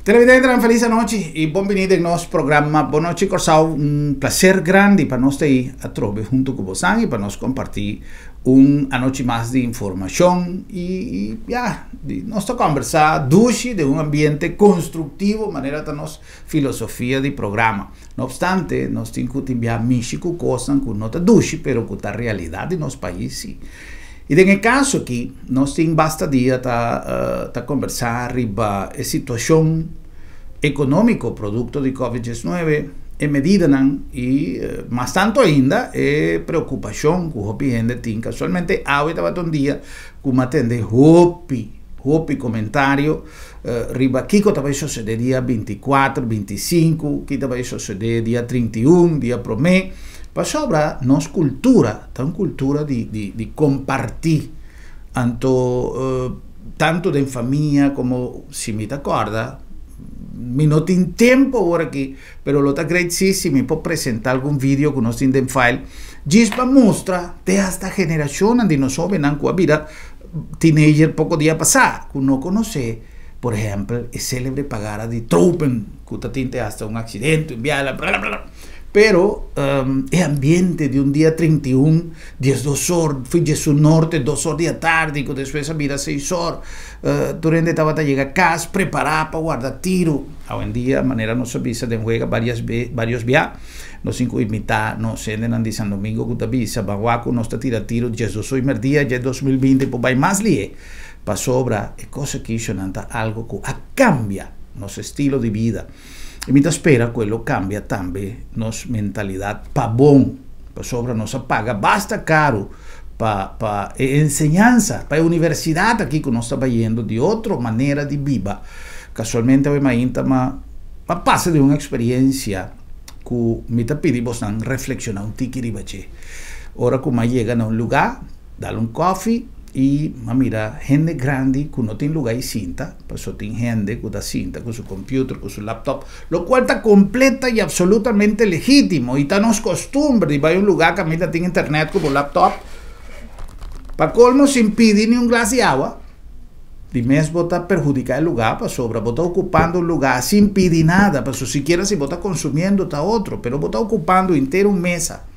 Televidentenan felis anochi y bon bini den nos programa Bon Nochi Corsou. Un placer grandi pa nos ta ei atrobe hunto cu bosan y pa nos comparti un anochi mas di informacion y ya, di nos ta combersa dushi den un ambiente constructivo manera ta nos filosofia di programa. No obstante, nos tin cu tin bia mishi cu cosnan cu no ta dushi pero cu ta realidad di nos pais si. I den e kaso aki, nos tin basta dia ta ta kombersá riba e situashon ekonómiko produkto di Covid 19, e medidanan i mas tantu ainda e preokupashon ku hopi hende tin. Kasualmente awe tabata un dia ku mi a tende hopi, hopi komentario riba kiko ta bai sosodé dia 24, 25, ki ta bai sosodé dia 31, dia promé, pasobra nos kultura Ta un cultura di di di comparti anto tanto den famia como si mi ta corda mi no tin tempo awor aki pero lo ta great si si mi por presenta algun video cu nos tin den file djis pa mustra te hasta generacionnan di nos hobennan cu a bira teenager poco dia pasa cu no conoce por ehempel e celebre pagara di tropen cu ta tin te hasta un accidente un biaha bla bla. Pero e ambiente di un dia 31, 12 or, fi djesun norte, dos or di atardi, ku despues a bira seis or, tur hende tabata yega kas prepará pa warda tiru. Awendia, manera nos a bisa den wega varias be, varios bia, nos tin ku imitá nos hendenan di San Domingo ku ta bisa, Ban wak ku nos ta tira tiru 12 or i merdia dje 2020 por bai mas lihe. Pasobra e kos aki shonnan ta algu ku a kambia nos estilo di bida. I mi ta spera ku e lo kambia tambe nos mentalidat pa bon, pasobra nos a paga basta karu pa pa e enseñansa, pa e universidat aki ku nos ta bayendo di otro manera di biba. Kasualmente awe mainta m'a m'a pasa den un eksperiensia ku mi ta pidi bosnan reflekshoná un tiki riba dje. Ora ku m'a yega na un lugá, dal un kòfi i m'a mira hende grandi ku no tin lugá i sinta, Paso tin hende cu ta sinta cu su computer, cu su laptop, locual ta completa y absolutamente legitimo y ta nos costumber di bay un lugar caminda tin internet cu bo laptop. Pa colmo sin pidi ni un glas di awa, di mes bo ta perhudica e lugar pasobra bo ta ocupando un lugar sin pidi nada, paso sikiera si bo ta consumiendo ta otro, pero bo ta ocupando henter un mesa.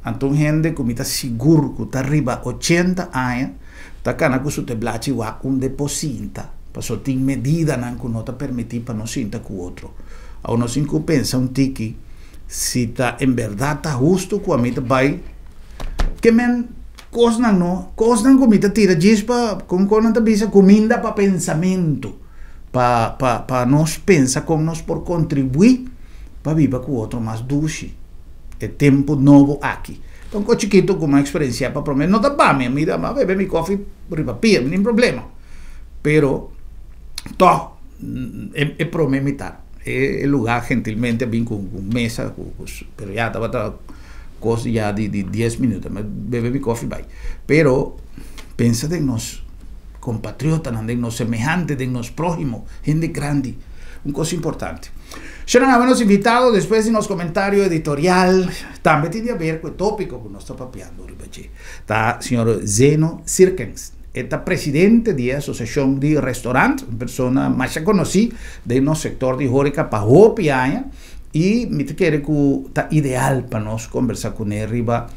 Anto un hende cu mi ta sigur cu ta riba 80 aña, Ta kana ku su teblachi wak un depo sinta, paso tin medidanan ku no ta permití pa no sinta ku otro. Awor nos tin ku pensa un tiki si ta en bèrdat ta hustu ku ami ta bai ke men kosnan no, kosnan ku mi ta tira djis pa, kon kon nan ta bisa, kuminda pa pensamentu, pa pa pa nos pensa kon nos por kontribuí pa biba ku otro mas dushi e tempu nobo aki. Ta un kos chikito ku mi a eksperensiá pa promé. No ta pa mi, mi a bebe mi kòfi riba pia, mi tin problema. Pero tòg e promé mitar e lugá gentilmente a bin ku un mesa ku pero ya tabata kos ya di dies minuto. Mi a bebe mi kòfi bai. Pero pensa den nos kompatriotanan, den nos semehante, den nos próhimo, hende grandi. Un kos importante. Shona awe nos invitado despues di nos komentario editorial tambe tin di haber ku e tópiko ku nos ta papiando riba dje. Ta señor Zeno Sirkens. E ta presidente di e asosiashon di restorant, un persona masha konosí den nos sektor di hóreka pa hopi aña i mi ta kere ku ta ideal pa nos kombersá kuné riba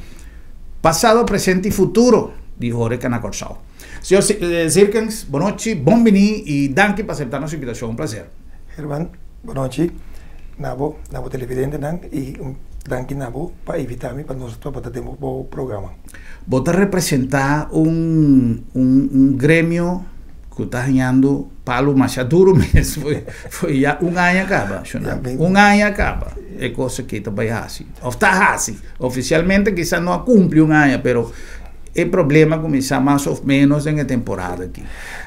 pasado, presente i futuro di hóreka na Kòrsou. Señor Sirkens, bonochi, bon bini i danki pa aseptá nos invitashon. Un plaser. Herman, bonochi na bo, na bo televidentenan i un danki na bo pa invitá mi pa nos tabata den bo programa. Bo ta representá un un gremio ku ta hañando palu masha duru mes foi foi ya un aña kaba, shona. Un aña kaba e kos aki ta bai hasi òf ta hasi. Ofisialmente kisas no a kumpli un aña pero e problema a kuminsá mas òf ménos den e temporada aki.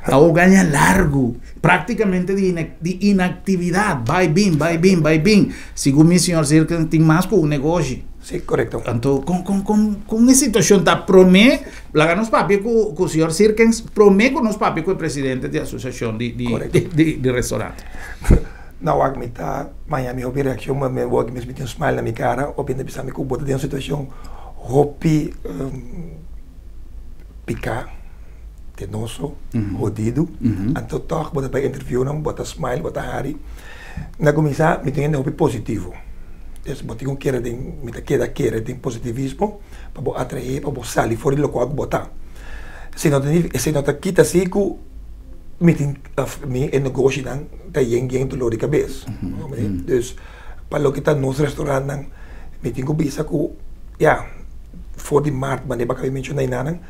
Awor un aña largu. Práktikamente di di inaktividat, bai bin, bai bin, bai bin. Segun mi señor Zirken tin mas ku un negoshi. Sí, korekto. Anto kon kon kon kon e situashon ta promé, laga nos papia ku ku señor Zirkens promé ku nos papia ku e presidente di asosiashon di di di di restorant. No wak mi ta maña mi hopi reakshon ma mi wak mi tin un smile na mi kara hopi hende bisa mi ku bo ta den un situashon hopi piká. Tenoso, hodidu, anto tòg bo ta bai interviewnan, bo ta smile, bo ta hari. Na kuminsá mi tin hende hopi positivo. Dus bo tin ku kere den, mi ta keda kere den positivismo pa bo atraé, pa bo sali for di lokual ku bo ta. Esei no ta esei no ta kita si ku mi tin mi e negoshinan ta yen yen dolor di kabes. Dus pa loke ta nos restaurantnan mi tin ku bisa ku ya for di mart manera bo a kaba menshoná enanan.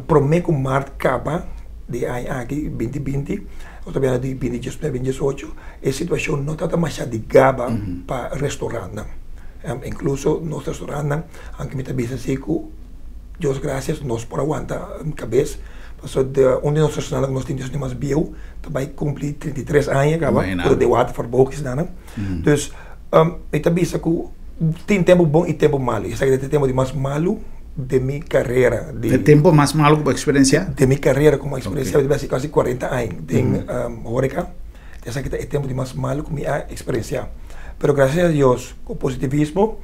Promé ku mart kaba di e aña aki, binti binti, nos ta bira di binti diesnuebe, binti diesocho, e situashon no tabata masha di gaba pa restorantnan. Inkluso nos restorantnan, anke mi ta bisa si ku Dios grasias nos por a wanta kabes, pasobra un di nos restorantnan ku nos tin di mas bieu ta bai kumpli 33 aña kaba, ku ta De Watervalk esnan. Dus mi ta bisa ku tin tempu bon i tempu malu. Esaki ta e tempu di mas malu den mi karera. E tempu mas malu ku bo eksperensiá? Den mi karera komo eksperensiá, mi ta bisa kasi kuarenta aña den horeca. Esaki ta e tempu di mas malu ku mi a eksperensiá. Pero grasias a Dios ku positivismo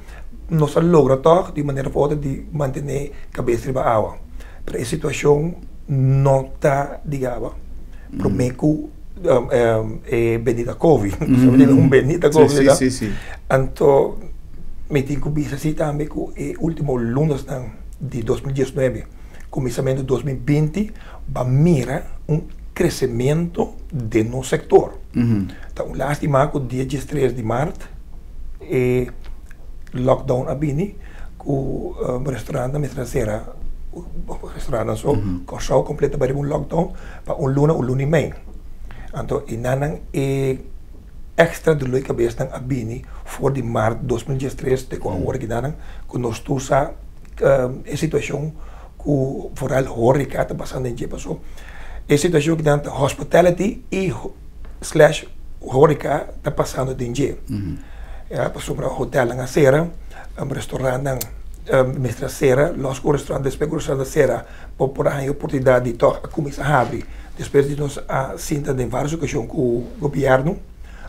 nos a logra tòg di un manera òf otro di mantené kabes riba awa. Pero e situashon no ta di gaba. Promé ku e bendita Covid, un bendita Covid. Anto mi tin ku bisa si tambe ku e ultimo lunasnan di 2019, kuminsamentu 2020, bo a mira un kresementu den nos sektor. Ta un lastima ku dia diestres di mart e lockdown a bini ku restaurantnan mester a sera, restaurantnan so, Kòrsou kompleto a bai riba un lockdown pa un luna, un luna i mei. Anto e nannan e extra dolor di kabesnan a bini for di mart 2013 te ku awor aki nannan ku nos tur sa e situashon ku vooral horeca ta pasando den dje paso e situashon aki nan ta hospitality i slash horeca ta pasando den dje. Ya pasobra hotelnan a sera, restaurantnan mester a sera, los ku restaurant despues ku restaurant a sera bo por a haña oportunidat di tòg a kuminsá habri. Despues di nos a sinta den vários okashon ku gobièrnu,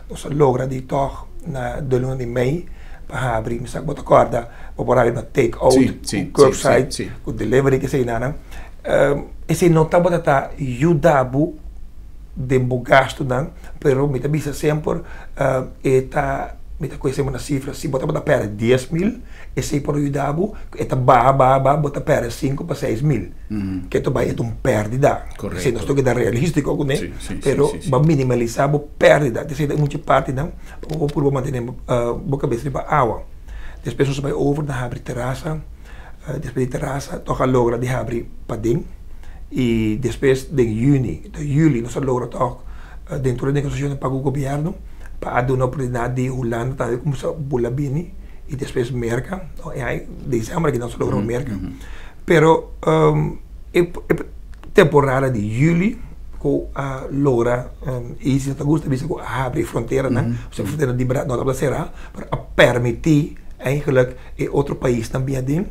nos a logra di tòg na de luna di mei pa habri. Mi sa ku bo ta kòrda, bo por habri na take out, ku curbside, ku delivery, kesei nan. Esei no tabata ta yuda bo den bo gastunan, pero mi ta bisa semper e ta, mi ta kohe semper na sifra, si bo tabata pèrdè 10.000, Esei por yuda bo, e ta baha, baha, baha, bo ta pèrdè sinku pa seis mil. Ke ta bai e ta un pèrdida. Esei nos ta keda realístiko kuné, pero bo a minimalisá bo pèrdida. Esei ta un dje partinan pa bo por purba mantené bo kabes riba awa. Despues nos a bai over na habri terasa, despues di terasa tòg a logra di habri paden i despues den yüni, yüli nos a logra tòg den tur e negosiashonnan pa ku gobièrnu pa a duna oportunidat di Hulanda tambe kuminsá bula bini. Y despues Merca, no, e december aki nos logra Merca. Pero e temporada di juli cu a logra, y si no ta gusta bisa cu a habri fronteranan, osea frontera di berdad no tabata cera, pero a permiti eigenlijk e otro paisnan bini aden,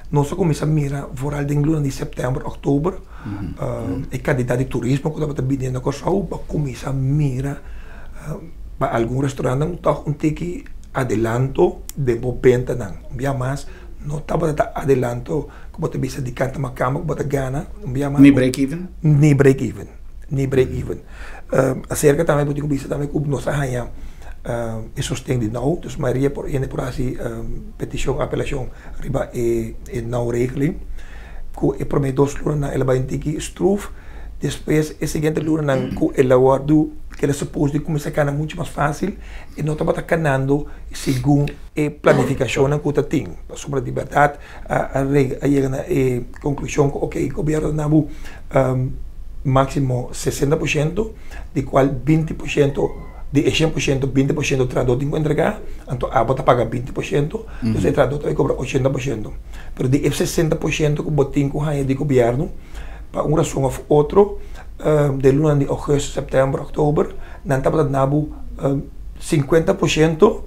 nos a cuminsa mira vooral den luna di september, october, e cantidad di turismo cu tabata bini na Corsou, bo a cuminsa mira pa algun restaurantnan tog un tiki adelanto den bo bentanan. Un bia mas no tabata ta adelanto ku bo ta bisa di kanta makamba ku bo ta gana. Un bia mas Ni break even? Ni break even. Ni break even. Aserka tambe bo tin ku bisa tambe ku nos a haña e sosten di now. Dus mayoria por hende por hasi petishon, apelashon riba e now regeling. Ku e prome dos lunanan el a bai un tiki struf. Despues e siguiente lunanan ku el a wòrdu, ku el a supos di kuminsá kana muchu mas fásil, e no tabata kanando segun e planifikashonnan ku ta tin. Pasobra di bèrdat a a yega na e konklushon ku oke, gobièrnu ta duna bo máksimo 60%, di kual 20% di e 100%, 20% trahadó tin ku entregá, anto abo ta paga 20%, dus e trahadó ta bai kobra 80%. Pero di e 60% ku bo tin ku haña di gobièrnu, Pa un rason of otro, den lunanan di augustus, september, oktober, nan tabata duna bo 50%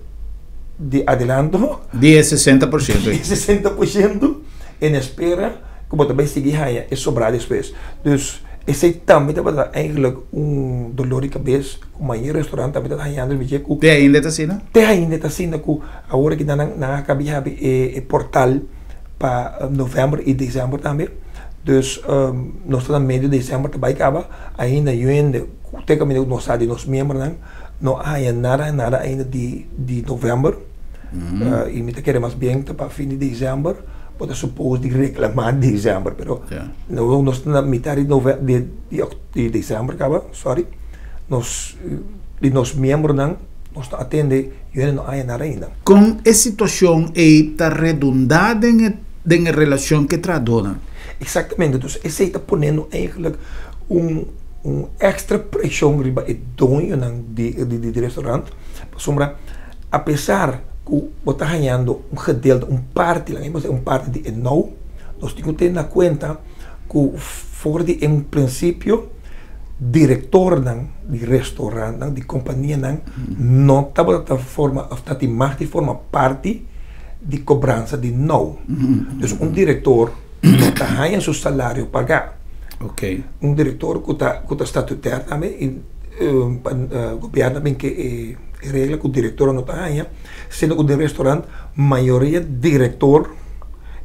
di adelanto. Di e 60%. Di e 60% en espera ku bo ta bai sigui haña e sobrá despues. Dus esei tambe tabata eigenlijk un dolor di kabes ku mayoria restaurant tambe tabata hañando riba dje ku. Te ainda ta asina? Te ainda ta asina ku awor aki nan a kabi habi e portal pa november i december tambe. Dus nos ta na medio di december ta bai caba, ainda yuende cu te caminda cu nos sa di nos miembronan no a haya nada nada ainda di di november. Y mi ta kere mas bien ta pa fin di december bo ta suppose di reclama december, pero nos ta na mitad di nove di di december caba, sorry, nos di nos miembronan nos ta atende yuende no a haya nada ainda. Con e situacion ey ta redunda den e den e relacion cu e trahadornan? Exactamente, dus esey ta poniendo eigenlijk un un extra presion riba e doñonan di di di restaurant, pasobra apesar cu bo ta hañando un gedeelte, un parti, laga mi bisa un parti di e nou, nos tin cu tene na cuenta cu for di en principio directornan di restaurantnan, di companianan no tabata ta forma of ta tin mag di forma parti di cobransa di nou. Dus un director no ta haña su salario paga. Un director cu ta cu ta statutair tambe y gobierno a bin ke e regla cu director no ta haña, siendo cu den restaurant mayoria director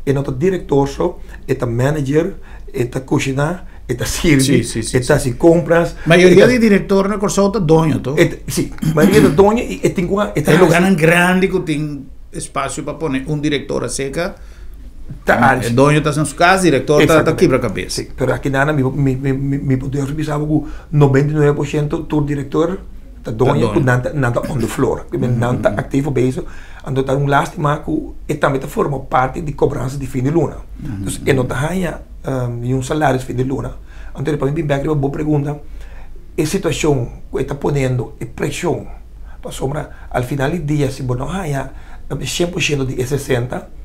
e no ta director so, e ta manager, e ta cushiná, e ta sirbi, e ta hasi compras. Mayoria di director na Kòrsou ta doño to? Si, mayoria ta doño y e tin cu e ta hasi. E lugarnan grandi cu tin espacio pa pone un director acerca, Ta e doño ta na su cas, director ta kibra cabes. Si, pero aki nan mi mi por durf bisa bo cu 99% tur director ta doño cu nan ta nan ta on the floor, nan ta activo bezig, anto ta un lastima cu e tambe ta forma parti di cobransa di fin di luna. Dus e no ta haña niun salario fin di luna. Anto pa mi bin bek riba bo pregunta, e situacion cu e ta poniendo, e presion, pasobra al final di dia si bo no haña 100% di e 60,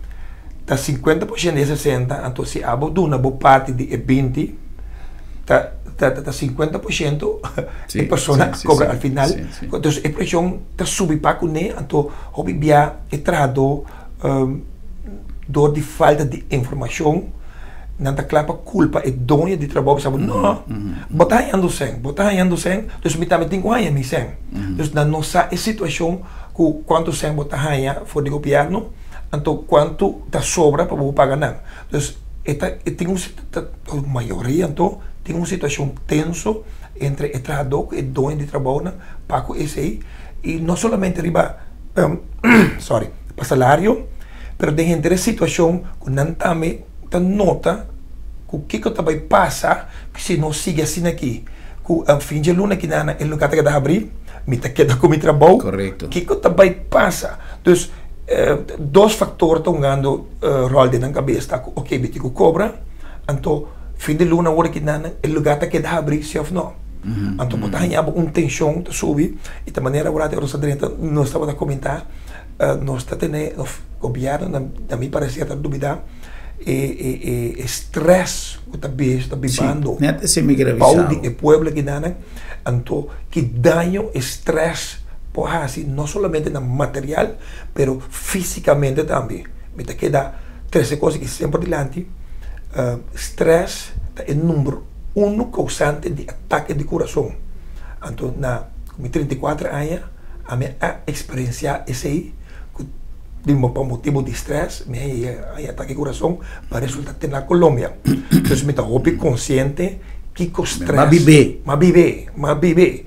ta 50% di e 60, anto si abo duna bo parti di e 20, ta ta ta 50% e persona a cobra al final. Entonces e presion ta subi pa cune, anto hopi bia e trahador door di falta di informacion nan ta cla pa culpa e doño di trabou bisa bo no bo ta hañando cen bo ta hañando cen dus mi tambe tin cu haña mi cen dus nan no sa e situacion cu cuanto cen bo ta haña for di gobierno anto cuanto ta sobra pa bo paga nan dus e ta e tin un mayoria anto tin un situacion tenso entre e trahador cu e doño di trabounan pa cu esey y no solamente riba sorry, pa salario, pero den henter e situacion cu nan tambe ta nota cu kico ta bay pasa si nos sigui asina aki, cu fin dje luna aki nan e lugar ta keda habri, mi ta keda cu mi trabou, kico ta bay pasa? Dus dos factor ta hungando rol den nan cabes, ta cu ok mi tin cu cobra, anto fin di luna awor aki nan e lugar ta keda habri si of no. Anto bo ta haña bo un tenshon ta subi i ta manera ora nos ta drenta nos tabata komentá nos ta tene òf gobièrnu na mi pareser ta dubidá e e e strès ku ta ta bibando bou di e pueblo akinan anto ki daño e strès por hasi no solamente na material pero físikamente tambe mi ta keda trese kos aki semper dilanti strès ta e number Unu kousante di atake di kurason. Anto na mi 34 aña ami a eksperensiá esei ku di pa motibu di strès mi a yega haña atake di kurason pa resulta te na Colombia. Entonces mi ta hopi konsiente kiko strès. M'a bib'é. M'a bib'é, m'a bib'é.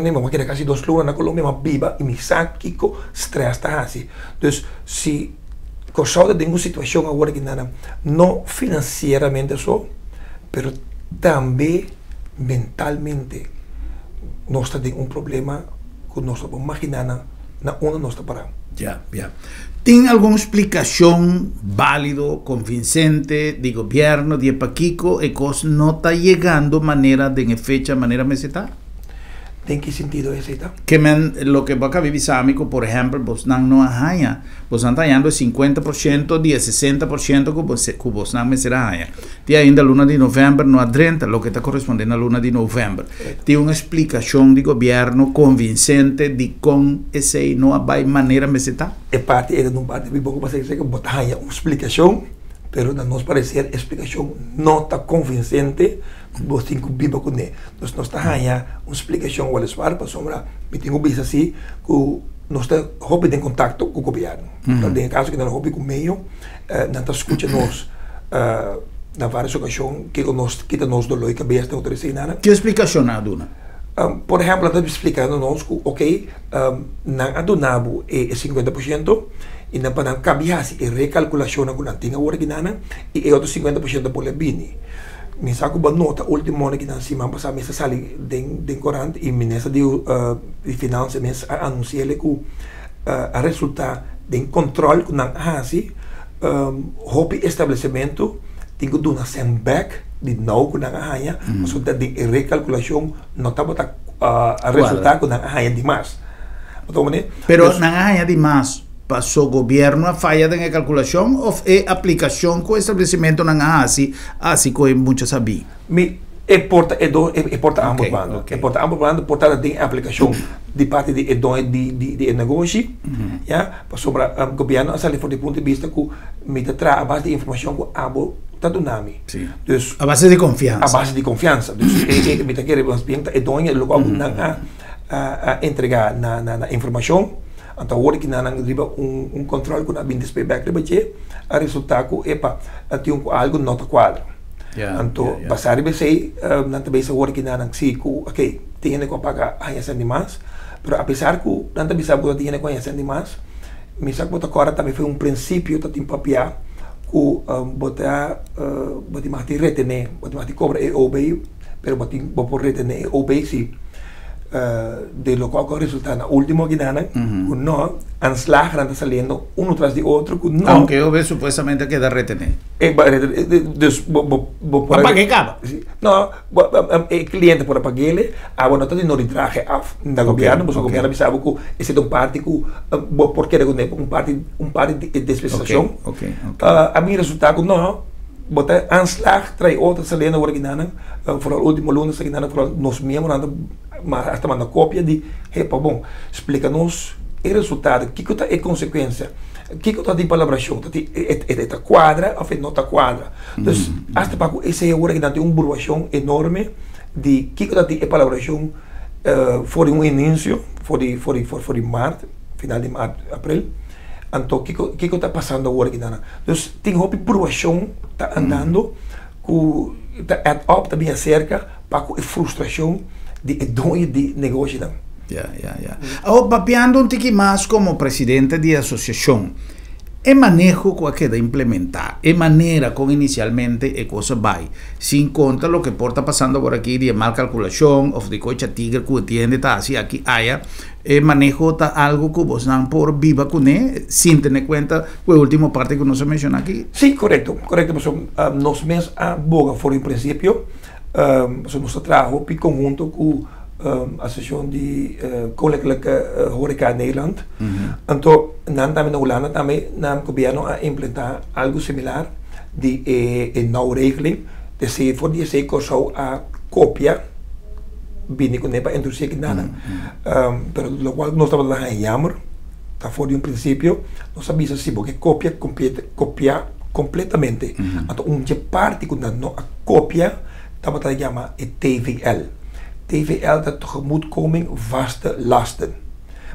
Mi a keda kasi dos luna na Colombia, m'a biba i mi sa kiko strès ta hasi. Dus si Kòrsou ta den un situashon awor aki nan no finansieramente so, pero tambe mentalmente nos ta den un problema ku nos no por maginá na na unda nos ta pará. Ya, ya. Tin algun splikashon bálido, konvinsente di gobièrnu di e pakiko e kos no ta yegando manera den e fecha manera mester ta? Den ki sentido esei ta? Ke men loke bo a kabi bisa mi ku por ehèmpel bosnan no a haña, bosnan ta hañando e 50% di e 60% ku ku bosnan mester a haña. Te ainda luna di novèmber no a drenta loke ta korespondé na luna di novèmber. Tin un esplikashon di gobièrnu konvinsente dikon esei no a bai manera mester ta? E parti ei ta un parti mi bo ku pasá ku bo ta haña un splikashon, pero na nos pareser e splikashon no ta konvinsente. Bo tin ku biba kuné. Nos nos ta haña un splikashon weliswaar pasobra mi tin ku bisa si ku nos ta hopi den kontakto ku gobièrnu. Den e kaso ku nan hopi ku meio nan ta skucha nos. Na varios okashon kiko nos kita nos doló di kabes den otro esei-nan. Ki splikashon nan a duna? Por ehèmpel, nan ta splikando nos ku oke, nan a duna bo e 50% i nan pa nan kabi hasi e rekalkulashonnan ku nan tin awor aki nan i e otro 50% por lo bini. Mi sa ku bo a nota último ora ki nan siman pasá mes a sali den den korant i minister di di finansia mes a anunsi'el ku a resultá den kòntròl ku nan a hasi Hopi establesimentu tin ku duna sèn bèk di nou ku nan a haña, pasobra den e rekalkulashon no tabata a resultá ku nan a haña di mas. Pero nan a haña di mas paso gobièrnu a faya den e kalkulashon òf e aplikashon ku establesimentunan a hasi a hasi ku e mucha sabí? Mi e por ta e do e por ta ambos banda. E por ta ambos banda, por ta den e aplikashon di parti di e doño di di di e negoshi, ya, pasobra gobièrnu a sali for di punto di bista ku mi ta traha a base di informashon ku abo ta duna mi. Dus a base di konfiansa. A base di konfiansa. Dus e mi ta kere mas bien ta e doño loke abo nan a a entregá na na informashon, anto awor ki nan nan riba un un kòntròl ku nan a bin despues bèk riba dje a resultá ku epa a tin ku algu no ta kuadra. Anto basá riba esei nan ta bisa awor ki nan si ku ok tin hende ku a paga haña sèn di mas pero apesar ku nan ta bisa bo ku tin hende ku haña sèn di mas mi sa ku bo ta kòrda tambe for un prinsipio ta tin papia ku bo ta bo tin mag di retené bo tin mag di kobra e OB pero bo tin bo por retené e OB si de lokual ku a resultá na último akinan ku no aanslagnan ta saliendo uno tras di otro ku no Aunke e OB supuestamente a keda retené. Dus bo bo bo por a paga e kaba. No, e kliente por a pag'ele, abo no ta di no di traha e af na gobièrnu, pasobra gobièrnu a bisa bo ku esei ta un parti ku bo por keda kuné un parti un parti di e dispensashon. A bin resultá ku no, bo ta aanslag trae otro saliendo awor akinan, foral último luna esaki nan, foral nos miembronan ta hasta manda kopia di, hey pa bon, splika nos e resultado, kiko ta e konsekuensia. Kiko ta di palabrashon? Ta di e ta kuadra òf e no ta kuadra? Dus asta pa ku esei awor aki nan tin un bruashon enorme di kiko ta di e palabrashon for di un ininsio, for di for di for di mart, final di mart, aprel, anto kiko kiko ta pasando awor aki nan. Dus tin hopi bruashon ta andando ku ta add up, ta bin aserka pa ku e frustrashon di e doño di negoshinan. Ya, ya, ya. Awor, papiando un tiki mas komo presidente di asosiashon, e maneho ku a keda implementá, e manera kon inisialmente e kos a bai, sin konta loke por ta pasando awor aki di e mal kalkulashon òf di kocha tigre ku e tiende ta hasi aki aya, e maneho ta algu ku bosnan por biba kuné sin tene kuenta ku e último parti ku nos a menshoná aki? Sí, korekto, korekto pasobra nos mes a boga for di un prinsipio, pasobra nos ta traha hopi konhunto ku Asosiashon di Koninklijke Horeca Nederland. Anto nan tambe na Hulanda tambe nan gobièrnu a implementá algu similar di e nou regeling. Esei for di esei Kòrsou a kopia bini kuné pa introdusí aki nan. Pero lokual nos tabata haña yammer ta for di un prinsipio nos a bisa si bo ke kopia kopia kompletamente. Anto un dje parti ku nan no a kopia tabata yama e TVL. TVL ta Tegemoetkoming Vaste Lasten.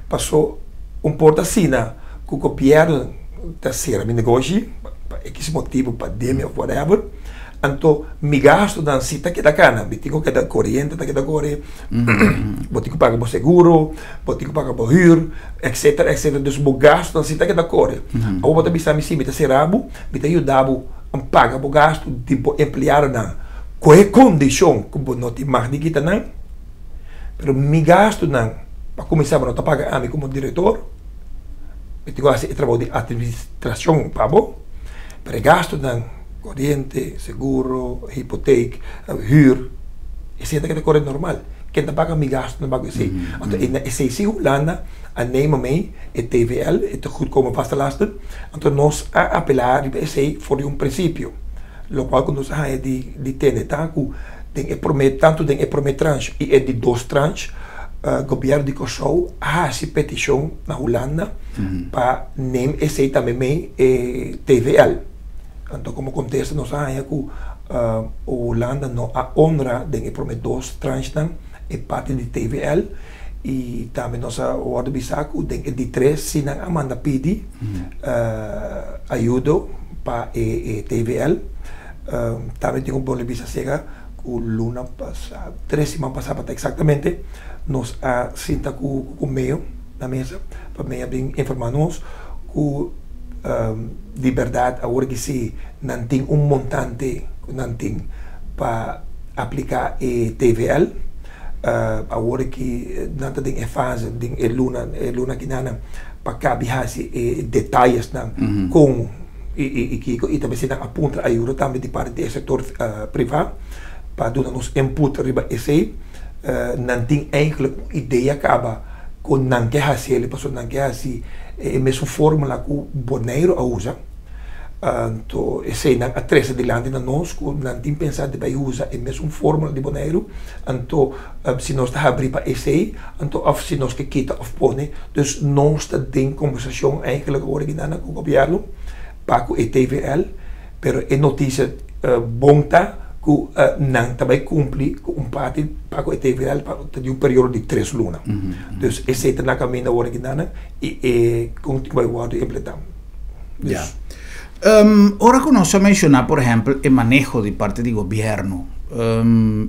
Paso un por ta asina ku gobièrnu ta sera mi negoshi pa ekis motibu, pandemia òf whatever, anto mi gastunan si ta keda kana, mi tin ku keda koriente ta keda kore, bo tin ku paga bo seguro, bo tin ku paga bo hür, etcetera, etcetera. Dus bo gastunan si ta keda kore. Awor bo ta bisa mi si mi ta sera bo, mi ta yuda bo paga bo gastu di bo empleadonan ku e kondishon ku bo no tin mag di kita nan, pero mi gastunan pa kuminsá bo no ta paga ami komo direktor, mi tin ku hasi e trabou di atministrashon pa bo, pero e gastunan, koriente, seguro, hipotek, hür, esei ta keda kore normal. Ken ta paga mi gastunan pa ku esei? Anto esei si Hulanda a neema mei e TVL, e Tegemoetkoming Vaste Lasten, anto nos a apelá riba esei for di un prinsipio. Lokual ku nos a haña di di tende ta ku den e promé tantu den e promé tranche i e di dos tranche gobièrnu di Kòrsou a hasi petishon na Hulanda pa neem esei tambe mei e TVL. Anto komo kontesta nos a haña ku Hulanda no a honra den e promé dos tranchenan e parti di TVL i tambe nos a wòrdu bisa ku den e di tres si nan a manda pidi ayudo pa e TVL. Tambe tin un bolbe bisa sega ku luna pasá, 3 siman pasá pa ta eksaktamente, nos a sinta ku MEO na mesa pa MEO bin informá nos ku di bèrdat awor ku si nan tin un montante ku nan tin pa apliká e TVL. Awor ku nan ta den e fase den e luna akinan pa kabi hasi e detayesnan kon i kiko i tambe si nan a puntra ayuda tambe di parti di e sektor privá pa duna nos input riba esei. Nan tin eigenlijk un idea kaba ku nan ke hasi el, pasobra nan ke hasi e mesun fórmula ku Boneiru a usa. Anto esei nan a trese dilanti na nos ku nan tin pensá di bai usa e mesun fórmula di Boneiru. Anto si nos ta habrí pa esei, anto òf si nos ke kita òf pone. Dus nos ta den kombersashon eigenlijk awor aki ku gobièrnu pa ku e TVL, pero e notisia bon ta ku nan ta bai kumpli ku un parti pa ku e TVL pa di un periodo di 3 luna. Dus esei ta na kaminda awor aki i e kon bai wòrdu implementá. Ja. Ora ku nos a menshoná, por ehèmpel, e maneho di parti di gobièrnu,